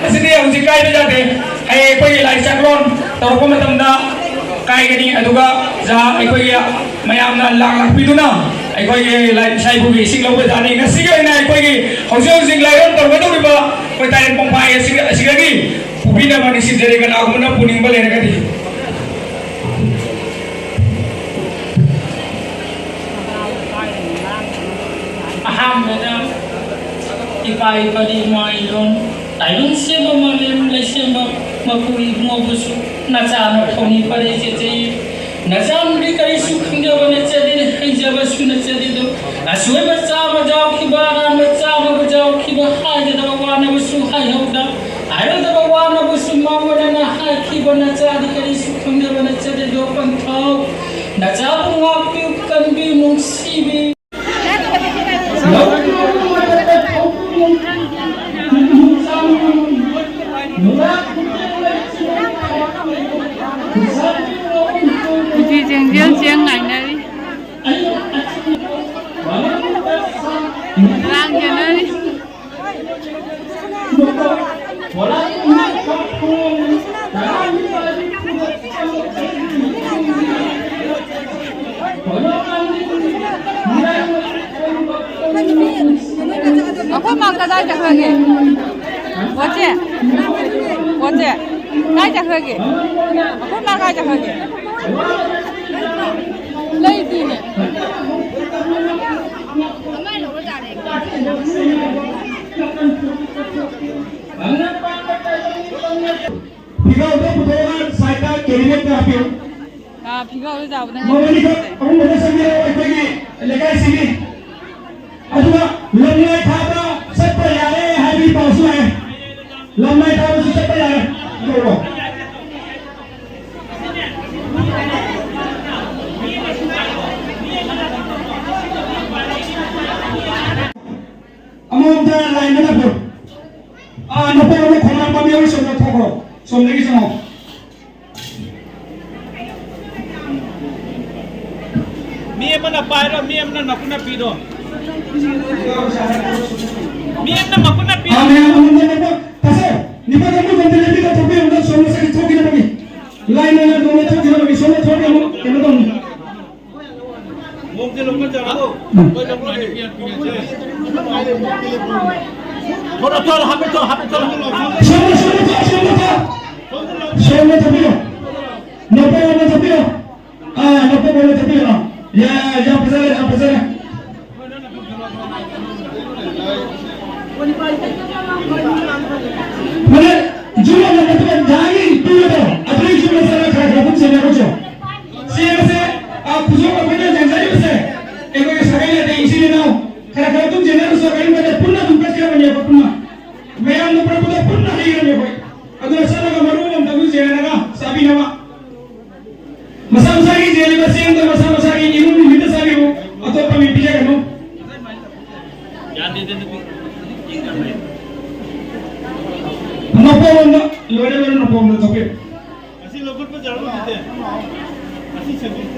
ꯑꯁꯤꯗꯤ ꯍꯧꯖꯤꯛ ꯀꯥꯏꯕ ꯌꯥꯗꯦ꯫ ꯍꯌꯦꯡ ꯑꯩꯈꯣꯏꯒꯤ ꯂꯥꯏ ꯆꯥꯛꯂꯣꯟ ꯇꯧꯔꯛꯄ ꯃꯇꯝꯗ ꯀꯥꯏꯒꯅꯤ꯫ ꯑꯗꯨꯒ ꯖꯥ ꯑꯩꯈꯣꯏꯒꯤ ꯃꯌꯥꯝꯅ ꯂꯥꯛ ꯂꯥꯛꯄꯤꯗꯨꯅ ꯑꯩꯈꯣꯏꯒꯤ ꯂꯥꯏ ꯏꯁꯥ ꯏꯄꯨꯒꯤ ꯏꯁꯤꯡ ꯂꯧꯕ ꯌꯥꯅꯤ꯫ ꯉꯁꯤꯒꯤ ꯑꯣꯏꯅ ꯑꯩꯈꯣꯏꯒꯤ ꯍꯧꯖꯤꯛ ꯍꯧꯖꯤꯛ ꯂꯥꯏꯔꯣꯟ ꯇꯧꯒꯗꯧꯔꯤꯕ ꯑꯩꯈꯣꯏ ꯇꯥꯏꯕꯪ ꯄꯣꯡꯐꯥꯏ ꯑꯁꯤꯒ-, ꯑꯁꯤꯗꯒꯤ ꯄꯨꯕꯤꯅꯕ ꯅꯤꯡꯁꯤꯡꯖꯔꯤ, ꯀꯅꯥꯒꯨꯝꯕꯅ ꯄꯨꯅꯤꯡꯕ ꯂꯩꯔꯒꯗꯤ꯫ ꯑꯍꯥꯟꯕꯗ ꯏꯄꯥ ꯏꯄꯥꯒꯤ ꯏꯃꯥ ꯏꯔꯣꯟ, ꯇꯥꯏꯕꯪ ꯁꯦꯝꯕ ꯃꯥꯂꯦꯝ ꯂꯩꯁꯦꯝꯕ ꯃꯄꯨ ꯏꯕꯨꯡꯉꯣꯕꯨꯁꯨ ꯅꯆꯥꯅ ꯊꯧꯅꯤ ꯐꯔꯦ ꯆꯦꯆꯦ꯫ ꯅꯆꯥꯅꯗꯤ ꯀꯔꯤꯁꯨ ꯈꯪꯖꯕ ꯅꯠꯆꯗꯦ, ꯍꯩꯖꯕꯁꯨ ꯅꯠꯆꯗꯦꯗꯣ꯫ ꯑꯁꯣꯏꯕ ꯆꯥꯕ ꯌꯥꯎꯈꯤꯕ, ꯑꯔꯥꯟꯕ ꯆꯥꯕ ꯌꯥꯎꯈꯤꯕ, ꯍꯥꯏꯒꯗꯕ ꯋꯥꯅꯕꯁꯨ ꯍꯥꯏꯍꯧꯗ, ꯍꯥꯏꯔꯣꯏꯗꯕ ꯋꯥꯅꯕꯁꯨ ꯃꯥꯡꯑꯣꯏꯅꯅ ꯍꯥꯏꯈꯤꯕ ꯅꯆꯥꯗꯤ ꯀꯔꯤꯁꯨ ꯈꯪꯖꯕ ꯅꯠꯆꯗꯦꯗꯣ ꯄꯟꯊꯧ꯫ ꯅꯆꯥꯕꯨ ꯉꯥꯛꯄꯤꯌꯨ, ꯀꯟꯕꯤꯌꯨ, ꯅꯨꯡꯁꯤꯕꯤꯌꯨ꯫ ꯅꯨꯄꯤ ꯆꯦꯡꯖꯦꯜ ꯆꯦꯡ ꯉꯥꯏꯅꯔꯤ꯫ ꯂꯥꯡ ꯌꯦꯟꯅꯔꯤ꯫ ꯑꯩꯈꯣꯏ ꯃꯥ ꯀꯗꯥꯏ ꯆꯠꯈ꯭ꯔꯒꯦ? ꯋꯥꯆꯦ? ꯋꯥꯆꯦ? ꯀꯥꯏ ꯆꯠꯈ꯭ꯔꯒꯦ? ꯑꯩꯈꯣꯏ ꯃꯥ ꯀꯥꯏ ꯆꯠꯈ꯭ꯔꯒꯦ? ꯂꯩꯇꯦꯅꯦ꯫ ꯐꯤꯒꯥꯎꯗ ꯄꯨꯊꯣꯛꯑꯒ ꯁꯥꯏꯠꯇ ꯀꯦꯔꯤ ꯕꯦꯒꯇ ꯍꯥꯞꯄꯤꯌꯨ꯫ ꯑꯥ, ꯐꯤꯒꯥꯎꯗ ꯆꯥꯎꯕꯅ ꯃꯃꯜ ꯈꯛ ꯑꯍꯨꯝ ꯈꯛꯇ ꯆꯪꯕꯤꯔꯣ ꯑꯩꯈꯣꯏꯒꯤ ꯂꯩꯀꯥꯏꯁꯤꯒꯤ꯫ ꯑꯗꯨꯒ ꯂꯝꯂꯥꯏ ꯊꯥꯕ ꯆꯠꯄ ꯌꯥꯔꯦ ꯍꯥꯏꯕꯒꯤ ꯄꯥꯎꯁꯨ ꯂꯥꯛꯑꯦ꯫ ꯂꯝꯂꯥꯏ ꯊꯥꯕꯁꯨ ꯆꯠꯄ ꯌꯥꯔꯦ꯫ ꯀꯧꯔꯣ꯫ ꯑꯃꯔꯣꯝꯗ ꯂꯥꯏꯟꯗ ꯂꯥꯛꯄꯤꯔꯣ꯫ ꯑꯥ, ꯅꯨꯄꯥ ꯑꯃ ꯈꯣꯡꯅꯥꯡ ꯄꯥꯝꯕꯤ ꯍꯧꯔꯤ ꯁꯣꯝꯗ ꯊꯣꯛꯈ꯭ꯔꯣ꯫ ꯁꯣꯝꯗꯒꯤ ꯆꯪꯉꯣ꯫ ꯃꯤ ꯑꯃꯅ ꯄꯥꯏꯔꯣ, ꯃꯤ ꯑꯃꯅ ꯅꯥꯀꯨꯟꯅ ꯄꯤꯔꯣ꯫ ꯃꯤ ꯑꯃꯅ ꯃꯈꯨꯠꯅ ꯄꯤꯔꯣ꯫ ꯑꯥ, ꯃꯌꯥꯝ ꯑꯃꯨꯛ ꯅꯣꯡꯃ ꯇꯁꯦ, ꯅꯤꯄꯥ ꯀꯥꯡꯕꯨ ꯀꯝꯇ ꯂꯦꯞꯄꯤꯔꯣ, ꯊꯣꯛꯄꯤꯔꯣ, ꯑꯝꯇ ꯁꯣꯝ ꯃꯁꯥꯏ ꯊꯣꯛꯈꯤꯅꯕꯒꯤ꯫ ꯂꯥꯏꯟ ꯑꯣꯏꯅ ꯅꯣꯡꯃ ꯊꯣꯛꯈꯤꯅꯕꯒꯤ, ꯁꯣꯝꯗ ꯊꯣꯛꯈꯤ ꯑꯃꯨꯛ ꯀꯩꯅꯣ ꯇꯧꯅꯤ꯫ ꯊꯣꯔꯣ, ꯊꯣꯔꯣ, ꯍꯥꯄꯦ, ꯊꯣꯔꯣ, ꯍꯥꯄꯦ, ꯊꯣꯔꯣ꯫ ꯁꯣꯝꯗ, ꯁꯣꯝꯗ ꯊꯣꯛ, ꯁꯣꯝꯗ ꯊꯣꯛ꯫ ꯁꯣꯝꯗ ꯊꯣꯛꯄꯤꯔꯣ꯫ ꯅꯨꯄꯥ ꯑꯃ ꯊꯣꯛꯄꯤꯔꯣ꯫ ꯑꯥ, ꯅꯨꯄꯥ ꯑꯃ ꯊꯣꯛꯄꯤꯔꯣ꯫ ꯌꯥ, ꯌꯥ, ꯐꯖꯔꯦ, ꯌꯥ, ꯐꯖꯔꯦ꯫ ꯃꯅꯦ, ꯖꯨ ꯑꯃ ꯅꯠꯇ꯭ꯔꯒ ꯗꯥꯒꯤ ꯄꯤꯕꯗꯣ, ꯑꯗꯨꯒꯤ ꯖꯨ ꯃꯆꯥ ꯈꯔ ꯈꯔ ꯑꯗꯨꯝ ꯁꯦꯟꯅꯔꯨꯆꯣ꯫ ꯆꯦ ꯑꯁꯦ, ꯑ, ꯈꯨꯖꯣꯞ ꯑꯩꯈꯣꯏꯅ ꯌꯦꯡꯖꯔꯤꯕꯁꯦ, ꯑꯩꯈꯣꯏꯒꯤ ꯁꯥꯒꯩ ꯅꯥꯇꯩ ꯏꯆꯤꯜ ꯏꯅꯥꯎ ꯈꯔ ꯈꯔ ꯑꯗꯨꯝ ꯆꯦꯟꯅꯔꯨꯆꯣ, ꯀꯔꯤꯒꯨꯝꯕꯗ ꯄꯨꯟꯅ ꯑꯗꯨꯝ ꯀꯠꯆꯔꯕꯅꯦꯕ, ꯄꯨꯟꯅ꯫ ꯃꯌꯥꯝꯅ ꯄꯨꯔꯛꯄꯗ ꯄꯨꯟꯅ ꯍꯩꯒꯅꯤ ꯑꯩꯈꯣꯏ꯫ ꯑꯗꯨꯅ ꯆꯠꯂꯒ ꯃꯔꯨ ꯑꯃꯃꯝꯇꯪ ꯑꯗꯨꯝ ꯆꯦꯟꯅꯔꯒ ꯆꯥꯕꯤꯅꯕ꯫ ꯃꯁꯥ ꯃꯁꯥꯒꯤ ꯆꯦꯜꯂꯤꯕ ꯆꯦꯡꯗꯣ ꯃꯁꯥ ꯃꯁꯥꯒꯤ ꯏꯃꯨꯡ ꯃꯤꯍꯨꯠꯇ ꯆꯥꯕꯤꯌꯨ, ꯑꯇꯣꯞꯄ ꯃꯤ ꯄꯤꯖꯒꯅꯨ꯫ ꯅꯣꯡꯄꯣꯛꯂꯣꯝꯗ, ꯂꯣꯏꯔꯦ, ꯂꯣꯏꯔꯦ, ꯅꯣꯡꯄꯣꯛꯂꯣꯝꯗ ꯊꯣꯛꯄꯤꯌꯨ꯫ ꯑꯁꯤ ꯂꯧꯈꯠꯄ ꯌꯥꯔꯣꯏ, ꯅꯠꯇꯦ꯫ ꯑꯁꯤ ꯁꯦꯝꯕꯤꯌꯨ꯫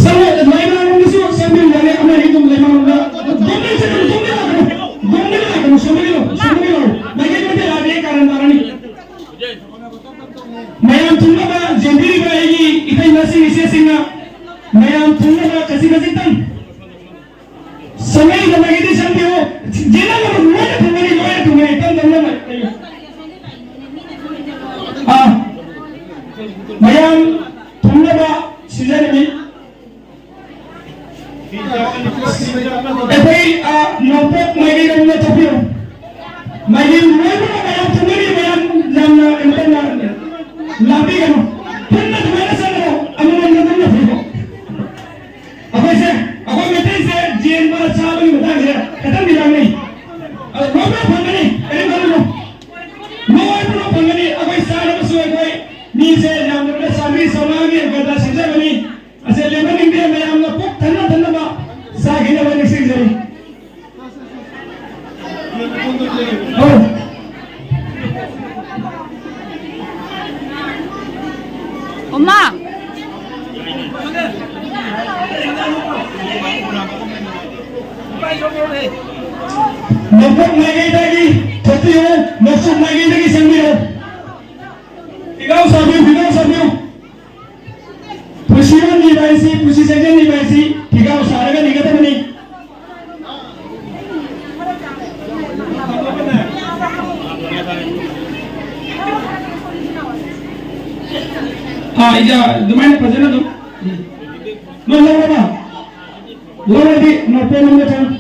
ꯁꯪꯉꯣ, ꯂꯩꯃꯔꯣꯝꯗꯁꯨ ꯁꯦꯝꯕꯤꯌꯨ, ꯌꯥꯅꯤ, ꯑꯃ ꯑꯅꯤ ꯑꯗꯨꯝ ꯂꯩꯃꯔꯣꯝꯗ꯫ ꯗꯣꯝꯗ ꯆꯠꯀꯅꯨ, ꯗꯣꯝꯗ ꯂꯥꯛꯀꯅꯨ, ꯗꯣꯝꯗ ꯂꯥꯛꯀꯅꯨ, ꯁꯣꯝꯗ ꯂꯥꯛꯑꯣ, ꯁꯣꯝꯗ ꯂꯥꯛꯑꯣ꯫ ꯃꯥꯏꯀꯩ ꯃꯥꯏꯀꯩ ꯂꯥꯛꯑꯗꯤ ꯀꯥꯔꯟ ꯇꯥꯔꯅꯤ꯫ ꯃꯌꯥꯝ ꯊꯨꯡꯅꯕ ꯆꯦꯟꯕꯤꯔꯤꯕ ꯑꯩꯒꯤ ꯏꯇꯩꯃꯁꯤꯡ, ꯏꯆꯦꯁꯤꯡꯅ ꯃꯌꯥꯝ ꯊꯨꯡꯅꯕ ꯈꯖꯤꯛ ꯈꯖꯤꯛꯇꯪ ꯁꯃꯩꯗ ꯃꯒꯤꯗꯤ ꯁꯟꯕꯤꯌꯨ꯫ ꯌꯦꯟꯅꯕ ꯂꯣꯏꯅ ꯊꯨꯡꯒꯅꯤ, ꯂꯣꯏꯅ ꯊꯨꯡꯒꯅꯤ꯫ ꯇꯞ ꯇꯞꯅ ꯂꯩꯌꯨ꯫ ꯑꯥ, ꯃꯌꯥꯝ ꯊꯨꯡꯅꯕ ꯁꯤꯟꯖꯔꯝꯃꯤ꯫ ꯑꯩꯈꯣꯏ, ꯑ, ꯅꯣꯡꯄꯣꯛ ꯃꯥꯏꯀꯩꯔꯣꯝꯗ ꯆꯠꯄꯤꯔꯣ꯫ ꯃꯥꯏꯀꯩ ꯂꯣꯏꯅꯃꯛ ꯃꯌꯥꯝ ꯊꯨꯡꯒꯅꯤ, ꯃꯌꯥꯝ ꯌꯥꯝꯅ ꯀꯩꯅꯣ ꯇꯧꯅ ꯂꯥꯡꯕꯤꯒꯅꯨ꯫ ꯄꯨꯟꯅ ꯑꯗꯨꯃꯥꯏꯅ ꯆꯠꯂꯣ, ꯑꯃꯃꯝꯅ ꯑꯗꯨꯝ ꯂꯧꯊꯣꯛꯑꯣ꯫ ꯑꯩꯈꯣꯏꯁꯦ, ꯑꯩꯈꯣꯏ ꯃꯩꯇꯩꯁꯦ ꯌꯦꯟꯕ ꯆꯥꯕꯒꯤ ꯃꯇꯥꯡꯁꯦ ꯈꯤꯇꯪꯗꯤ ꯂꯥꯡꯅꯩ꯫ ꯑꯗꯣ ꯂꯣꯏꯅꯃꯛ ꯐꯪꯒꯅꯤ, ꯀꯔꯤꯝ ꯈꯜꯂꯨꯅꯨ꯫ ꯂꯣꯏꯅꯃꯛ ꯐꯪꯒꯅꯤ꯫ ꯑꯩꯈꯣꯏ ꯆꯥꯅꯕꯁꯨ ꯑꯩꯈꯣꯏ ꯃꯤꯁꯦ ꯌꯥꯝꯗ꯭ꯔꯕꯗ ꯆꯥꯝꯃꯔꯤ ꯆꯥꯝꯃꯉꯥꯒꯤ ꯑꯪꯀꯗ ꯁꯤꯟꯖꯒꯅꯤ꯫ ꯑꯁꯦ ꯂꯦꯝꯍꯟꯅꯤꯡꯗꯦ, ꯃꯌꯥꯝꯅ ꯄꯨꯛ ꯊꯟꯅ ꯊꯟꯅꯕ ꯆꯥꯈꯤꯅꯕ ꯅꯤꯡꯁꯤꯡꯖꯔꯤ꯫ ꯍꯣꯏ꯫ ꯅꯣꯡꯄꯣꯛ ꯃꯥꯏꯀꯩꯗꯒꯤ ꯊꯣꯛꯄꯤꯌꯨ, ꯅꯣꯡꯆꯨꯞ ꯃꯥꯏꯀꯩꯗꯒꯤ ꯆꯪꯕꯤꯌꯨ꯫ ꯐꯤꯒꯥꯎ ꯁꯥꯕꯤꯌꯨ, ꯐꯤꯒꯥꯎ ꯁꯥꯕꯤꯌꯨ꯫ ꯄꯨꯟꯁꯤꯔꯣꯟ ꯅꯤꯕ ꯍꯥꯏꯁꯤ, ꯄꯨꯟꯁꯤ ꯆꯦꯟꯖꯦꯜ ꯅꯤꯕ ꯍꯥꯏꯁꯤ ꯐꯤꯒꯥꯎ ꯁꯥꯔꯒ ꯅꯤꯒꯗꯕꯅꯤ꯫ ꯑꯥ, ꯏꯖꯥ, ꯑꯗꯨꯃꯥꯏꯅ ꯐꯖꯅ ꯑꯗꯨꯝ꯫ ꯎꯝ꯫ ꯅꯪ ꯂꯧꯔꯕ? ꯂꯧꯔꯗꯤ ꯅꯣꯔꯠ ꯄꯣꯏꯟꯠ ꯂꯣꯝꯗ ꯆꯪꯉꯨ꯫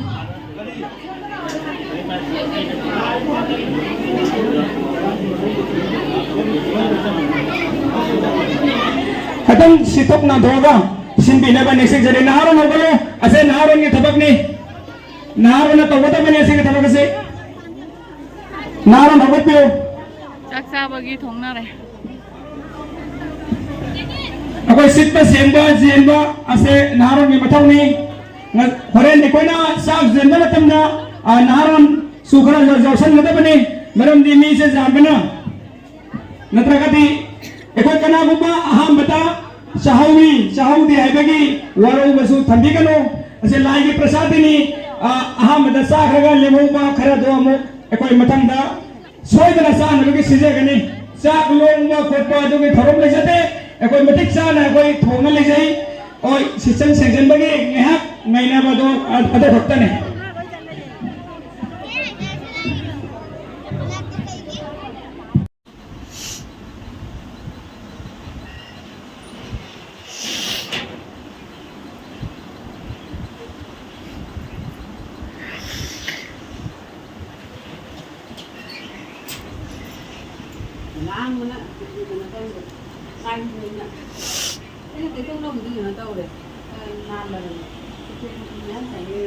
ꯈꯤꯇꯪ ꯁꯤꯠꯇꯣꯛ ꯅꯥꯟꯊꯣꯛꯑꯒ ꯁꯤꯟꯕꯤꯅꯕ ꯅꯤꯡꯁꯤꯡꯖꯔꯤ꯫ ꯅꯍꯥꯔꯣꯟ ꯍꯧꯒꯠꯂꯣ꯫ ꯑꯁꯦ ꯅꯍꯥꯔꯣꯟꯒꯤ ꯊꯕꯛꯅꯤ꯫ ꯅꯍꯥꯔꯣꯟꯅ ꯇꯧꯒꯗꯕꯅꯤ ꯑꯁꯤꯒꯤ ꯊꯕꯛ ꯑꯁꯤ꯫ ꯅꯍꯥꯔꯣꯟ ꯍꯧꯒꯠꯄꯤꯌꯨ꯫ ꯆꯥꯛ ꯆꯥꯕꯒꯤ ꯊꯣꯡꯅꯔꯦ꯫ ꯑꯩꯈꯣꯏ ꯁꯤꯠꯄ ꯁꯦꯡꯕ ꯌꯦꯟꯕ ꯑꯁꯦ ꯅꯍꯥꯔꯣꯟꯒꯤ ꯃꯊꯧꯅꯤ꯫ ꯉ-, ꯍꯣꯔꯦꯟ ꯑꯩꯈꯣꯏꯅ ꯆꯥꯛ ꯌꯦꯟꯕ ꯃꯇꯝꯗ, ꯑ, ꯅꯍꯥꯔꯣꯟꯁꯨ ꯈꯔ ꯌꯥꯎ-, ꯌꯥꯎꯁꯟꯒꯗꯕꯅꯤ꯫ ꯃꯔꯝꯗꯤ ꯃꯤꯁꯦ ꯌꯥꯝꯕꯅ꯫ ꯅꯠꯇ꯭ꯔꯒꯗꯤ ꯑꯩꯈꯣꯏ ꯀꯅꯥꯒꯨꯝꯕ ꯑꯍꯥꯟꯕꯗ ꯆꯥꯍꯧꯏ, ꯆꯥꯍꯧꯗꯦ ꯍꯥꯏꯕꯒꯤ ꯋꯥꯔꯧꯕꯁꯨ ꯊꯝꯕꯤꯒꯅꯨ꯫ ꯑꯁꯤ ꯂꯥꯏꯒꯤ ꯄ꯭ꯔꯁꯥꯗꯅꯤ꯫ ꯑ, ꯑꯍꯥꯟꯕꯗ ꯆꯥꯈ꯭ꯔꯒ ꯂꯦꯝꯍꯧꯕ ꯈꯔꯗꯣ ꯑꯃꯨꯛ ꯑꯩꯈꯣꯏ ꯃꯊꯪꯗ ꯁꯣꯏꯗꯅ ꯆꯥꯅꯕꯒꯤ ꯁꯤꯟꯖꯒꯅꯤ꯫ ꯆꯥꯛ ꯂꯣꯡꯕ ꯈꯣꯠꯄ ꯑꯗꯨꯒꯤ ꯊꯧꯔꯝ ꯂꯩꯖꯗꯦ꯫ ꯑꯩꯈꯣꯏ ꯃꯇꯤꯛ ꯆꯥꯅ ꯑꯩꯈꯣꯏ ꯊꯣꯡꯅ ꯂꯩꯖꯩ꯫ ꯍꯣꯏ, ꯁꯤꯆꯟ ꯁꯦꯡꯖꯟꯕꯒꯤ ꯉꯥꯏꯍꯥꯛ ꯉꯥꯏꯅꯕꯗꯣ ꯑꯗꯨ ꯈꯛꯇꯅꯤ꯫ ꯂꯥꯡꯕꯅ ꯀꯩꯅꯣ ꯇꯧꯔꯤꯕ꯫ ꯂꯥꯡꯕꯅꯤꯅ꯫ ꯑꯩꯅ ꯇꯩꯊꯣꯛꯅꯕꯗꯤ ꯀꯩꯅꯣ ꯇꯧꯔꯦ꯫ ꯑ, ꯅꯥꯜꯂꯕꯅꯦ꯫ ꯃꯌꯥꯝ ꯆꯪꯉꯦ꯫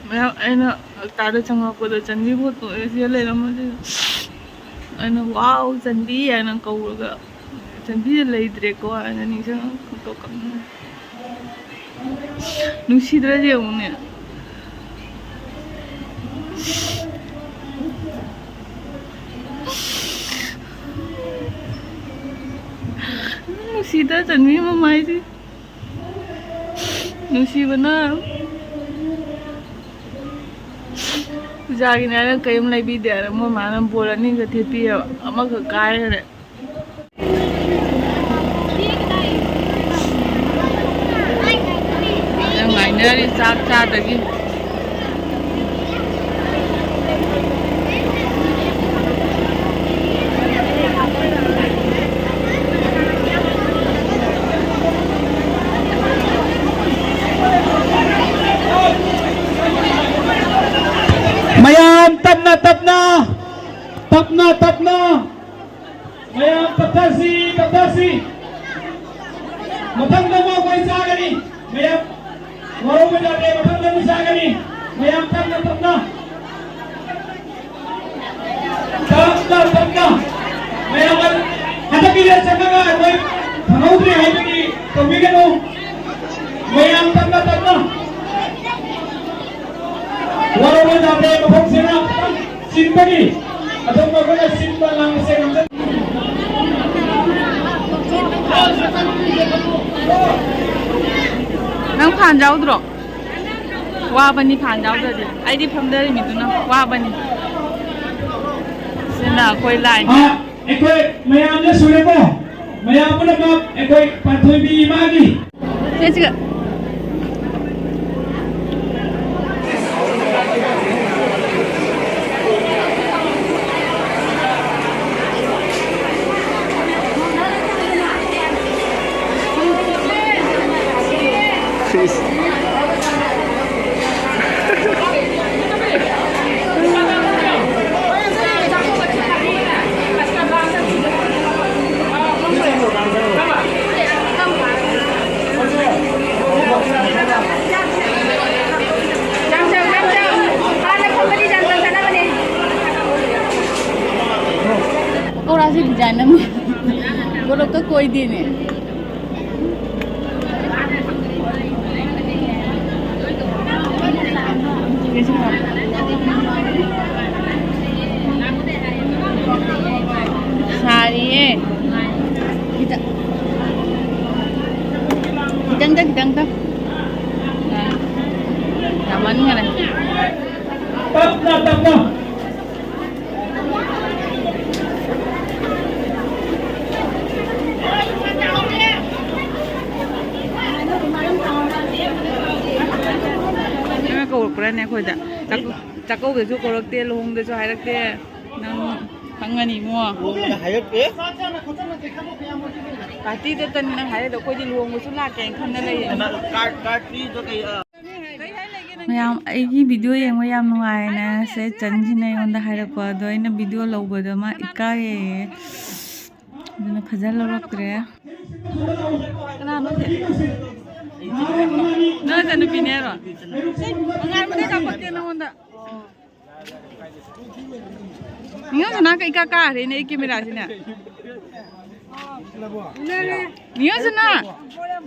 ꯃꯌꯥꯝ ꯑꯩꯅ ꯍꯣꯁꯄꯤꯇꯥꯜꯗ ꯆꯪꯉꯛꯄꯗ ꯆꯟꯕꯤ ꯐꯣꯇꯣ ꯁꯤꯗ ꯂꯩꯔꯝꯕꯗꯨꯗ ꯑꯩꯅ, "ꯋꯥꯎ, ꯆꯟꯕꯤ" ꯍꯥꯏꯅ ꯀꯧꯔꯒ, ꯆꯟꯕꯤꯗ ꯂꯩꯇ꯭ꯔꯦꯀꯣ ꯍꯥꯏꯅ ꯅꯤꯡꯁꯤꯡꯉꯛꯄ ꯐꯣꯇꯣ ꯀꯞꯅꯤꯡꯉꯦ꯫ ꯅꯨꯡꯁꯤꯗ꯭ꯔꯗꯤ ꯌꯦꯡꯉꯨꯅꯦ꯫ ꯅꯨꯡꯁꯤꯗ ꯆꯟꯕꯤ ꯃꯃꯥꯏꯁꯦ꯫ ꯅꯨꯡꯁꯤꯕꯅ꯫ ꯄꯨꯖꯥꯒꯤꯅꯦ ꯍꯥꯏꯅ ꯀꯔꯤꯝ ꯂꯩꯕꯤꯗꯦ ꯍꯥꯏꯅ ꯃꯣꯏ ꯃꯥꯅ ꯕꯣꯜ ꯑꯅꯤꯒ ꯊꯦꯠꯄꯤꯔꯕ, ꯑꯃꯈꯛ ꯀꯥꯏꯈ꯭ꯔꯦ꯫ ꯌꯥꯝ ꯉꯥꯏꯅꯔꯤ ꯆꯥꯛ ꯆꯥꯗꯒꯤ꯫ ꯃꯌꯥꯝ ꯇꯞꯅ ꯇꯞꯅ, ꯇꯞꯅ ꯇꯞꯅ꯫ ꯃꯌꯥꯝ ꯇꯞꯊꯁꯤ, ꯇꯞꯊꯁꯤ꯫ ꯃꯊꯪꯗ ꯑꯃꯨꯛ ꯑꯩꯈꯣꯏ ꯆꯥꯒꯅꯤ꯫ ꯃꯌꯥꯝ ꯋꯥꯔꯧꯕ ꯌꯥꯗꯦ, ꯃꯊꯪꯗ ꯑꯃꯨꯛ ꯆꯥꯒꯅꯤ꯫ ꯃꯌꯥꯝ ꯇꯞꯅ ꯇꯞꯅ꯫ ꯇꯞꯅ ꯇꯞꯅ꯫ ꯃꯌꯥꯝ ꯍꯟꯗꯛꯀꯤꯗ ꯆꯪꯉꯒ ꯑꯩꯈꯣꯏ ꯐꯪꯍꯧꯗ꯭ꯔꯦ ꯍꯥꯏꯕꯒꯤ ꯇꯧꯕꯤꯒꯅꯨ꯫ ꯃꯌꯥꯝ ꯇꯞꯅ ꯇꯞꯅ꯫ ꯋꯥꯔꯧꯕ ꯌꯥꯗꯦ, ꯃꯐꯝꯁꯤꯅ ꯈꯤꯇꯪ ꯆꯤꯟꯕꯒꯤ ꯑꯗꯣꯝ ꯑꯩꯈꯣꯏꯅ ꯁꯤꯟꯕ ꯂꯥꯡꯕꯁꯦ ꯉꯝꯖ- ꯐꯥꯟ ꯌꯥꯎꯗ꯭ꯔꯣ? ꯋꯥꯕꯅꯤ ꯐꯥꯟ ꯌꯥꯎꯗ꯭ꯔꯗꯤ꯫ ꯑꯩꯗꯤ ꯐꯝꯗꯔꯤꯃꯤꯗꯨꯅ ꯋꯥꯕꯅꯤ꯫ ꯁꯤꯅ ꯑꯩꯈꯣꯏ ꯂꯥꯏꯟ꯫ ꯑ, ꯑꯩꯈꯣꯏ ꯃꯌꯥꯝꯅ ꯁꯨꯔꯦꯀꯣ꯫ ꯃꯌꯥꯝ ꯄꯨꯝꯅꯃꯛ ꯑꯩꯈꯣꯏ ꯄꯥꯟꯊꯣꯏꯕꯤ ꯏꯃꯥꯒꯤ ꯆꯦ, ꯁꯤꯒ꯫ ꯄꯀꯧꯔꯥꯁꯤ ꯗꯤꯖꯥꯏꯟ ꯑꯃ꯫ ꯒꯣꯂꯣꯛꯀ ꯀꯣꯏꯗꯦꯅꯦ꯫ ꯁꯥꯔꯤꯌꯦ꯫ ꯈꯤꯇꯪ, ꯈꯤꯇꯪꯗ, ꯈꯤꯇꯪꯗ꯫ ꯌꯥꯝꯃꯟꯈꯔꯦ꯫ ꯇꯞꯅ, ꯇꯞꯅ꯫ ꯅꯪꯅ ꯀꯧꯔꯛꯄ꯭ꯔꯥꯅꯦ ꯑꯩꯈꯣꯏꯗ? ꯆꯥꯛ-, ꯆꯥꯛꯀꯧꯕꯗꯁꯨ ꯀꯧꯔꯛꯇꯦ, ꯂꯨꯍꯣꯡꯕꯗꯁꯨ ꯍꯥꯏꯔꯛꯇꯦ꯫ ꯅꯪ ꯈꯪꯉꯅꯤ ꯏꯕꯨꯡꯉꯣ꯫ ꯂꯨꯍꯣꯡꯕꯗ ꯍꯥꯏꯔꯛꯇꯦ? ꯄꯥꯔꯇꯤꯗꯇꯅꯤ ꯅꯪ ꯍꯥꯏꯔꯛꯏꯗꯣ, ꯑꯩꯈꯣꯏꯗꯤ ꯂꯨꯍꯣꯡꯕꯁꯨ ꯂꯥꯛꯀꯦꯅ ꯈꯟꯅ ꯂꯩꯌꯦ꯫ ꯀꯥꯔ-, ꯀꯥꯔ ꯄꯤꯗꯣ ꯀꯩ, ꯑ, ꯃꯌꯥꯝ ꯑꯩꯒꯤ ꯚꯤꯗꯤꯑꯣ ꯌꯦꯡꯕ ꯌꯥꯝ ꯅꯨꯡꯉꯥꯏꯅ ꯁꯦ ꯆꯟꯁꯤꯅ ꯑꯩꯉꯣꯟꯗ ꯍꯥꯏꯔꯛꯄ, ꯑꯗꯣ ꯑꯩꯅ ꯚꯤꯗꯤꯑꯣ ꯂꯧꯕꯗ ꯃꯥ ꯏꯀꯥꯏꯌꯦ, ꯑꯗꯨꯅ ꯐꯖꯅ ꯂꯧꯔꯛꯇ꯭ꯔꯦ꯫ ꯀꯅꯥꯅꯣ ꯁꯦ? ꯅꯪ ꯅꯆꯟꯅꯨꯄꯤꯅꯦ ꯍꯥꯏꯔꯣ? ꯁꯦ, ꯑꯉꯥꯡꯕꯗꯩ ꯀꯥꯞꯄꯛꯀꯦ ꯅꯉꯣꯟꯗ꯫ ꯅꯤꯡꯉꯣꯜꯁꯅꯥ ꯀꯩ ꯏꯀꯥ ꯀꯥꯈ꯭ꯔꯦꯅꯦ ꯑꯩ ꯀꯦꯃꯦꯔꯥꯁꯤꯅ꯫ ꯅꯤꯡꯉꯣꯜꯁꯅꯥ,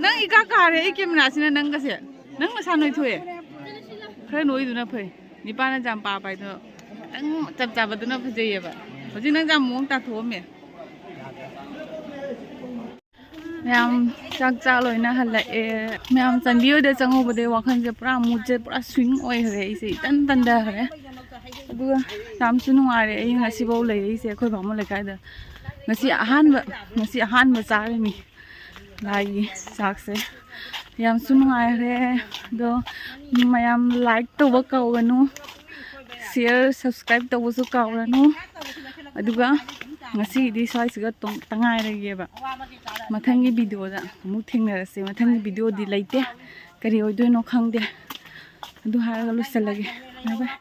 ꯅꯪ ꯏꯀꯥ ꯀꯥꯈ꯭ꯔꯦ ꯑꯩ ꯀꯦꯃꯦꯔꯥꯁꯤꯅ ꯅꯪꯒꯁꯦ꯫ ꯅꯪ ꯅꯁꯥ ꯅꯣꯏꯊꯣꯛꯑꯦ꯫ ꯈꯔ ꯅꯣꯏꯗꯨꯅ ꯐꯩ꯫ ꯅꯤꯄꯥꯅ ꯖꯥꯝ ꯄꯥ ꯄꯥꯏꯗꯣ ꯈꯤꯇꯪ ꯆꯞ ꯆꯥꯕꯗꯨꯅ ꯐꯖꯩꯌꯦꯕ꯫ ꯍꯧꯖꯤꯛ ꯅꯪ ꯖꯥꯝ ꯃꯑꯣꯡ ꯇꯥꯊꯣꯛꯑꯝꯃꯦ꯫ ꯃꯌꯥꯝ ꯆꯥꯛ ꯆꯥ ꯂꯣꯏꯅ ꯍꯜꯂꯛꯑꯦ꯫ ꯃꯌꯥꯝ ꯆꯟꯕꯤ ꯍꯣꯏꯗ ꯆꯪꯉꯨꯕꯗꯩ ꯋꯥꯈꯜꯁꯦ ꯄꯨꯔꯥ, ꯃꯨꯠꯁꯦ ꯄꯨꯔꯥ ꯁ꯭ꯋꯤꯡ ꯑꯣꯏꯈ꯭ꯔꯦ꯫ ꯑꯩꯁꯦ ꯏꯇꯟ ꯇꯟꯊꯈ꯭ꯔꯦ꯫ ꯑꯗꯨꯒ ꯌꯥꯝꯁꯨ ꯅꯨꯡꯉꯥꯏꯔꯦ꯫ ꯑꯩ ꯉꯁꯤꯐꯥꯎ ꯂꯩꯔꯛꯏꯁꯦ ꯑꯩꯈꯣꯏ ꯕꯥꯃꯣꯟ ꯂꯩꯀꯥꯏꯗ꯫ ꯉꯁꯤ ꯑꯍꯥꯟꯕ ꯉꯁꯤ ꯑꯍꯥꯟꯕ ꯆꯥꯔꯤꯃꯤ ꯂꯥꯏꯒꯤ ꯆꯥꯛꯁꯦ꯫ ꯌꯥꯝꯁꯨ ꯅꯨꯡꯉꯥꯏꯔꯦ꯫ ꯑꯗꯣ ꯃꯌꯥꯝ ꯂꯥꯏꯛ ꯇꯧꯕ ꯀꯥꯎꯒꯅꯨ, ꯁꯤꯌꯔ, ꯁꯕꯁꯀ꯭ꯔꯥꯏꯕ ꯇꯧꯕꯁꯨ ꯀꯥꯎꯔꯅꯨ꯫ ꯑꯗꯨꯒ ꯉꯁꯤꯒꯤꯗꯤ ꯁ꯭ꯋꯥꯏꯁꯤꯒ ꯇꯣꯡ-, ꯇꯉꯥꯏꯔꯒꯦꯕ꯫ ꯃꯊꯪꯒꯤ ꯚꯤꯗꯤꯑꯣꯗ ꯑꯃꯨꯛ ꯊꯦꯡꯅꯔꯁꯦ꯫ ꯃꯊꯪꯒꯤ ꯚꯤꯗꯤꯑꯣꯗꯤ ꯂꯩꯇꯦ, ꯀꯔꯤ ꯑꯣꯏꯗꯣꯏꯅꯣ ꯈꯪꯗꯦ꯫ ꯑꯗꯨ ꯍꯥꯏꯔꯒ ꯂꯣꯏꯁꯤꯜꯂꯒꯦ꯫ ꯕꯥꯏ ꯕꯥꯏ꯫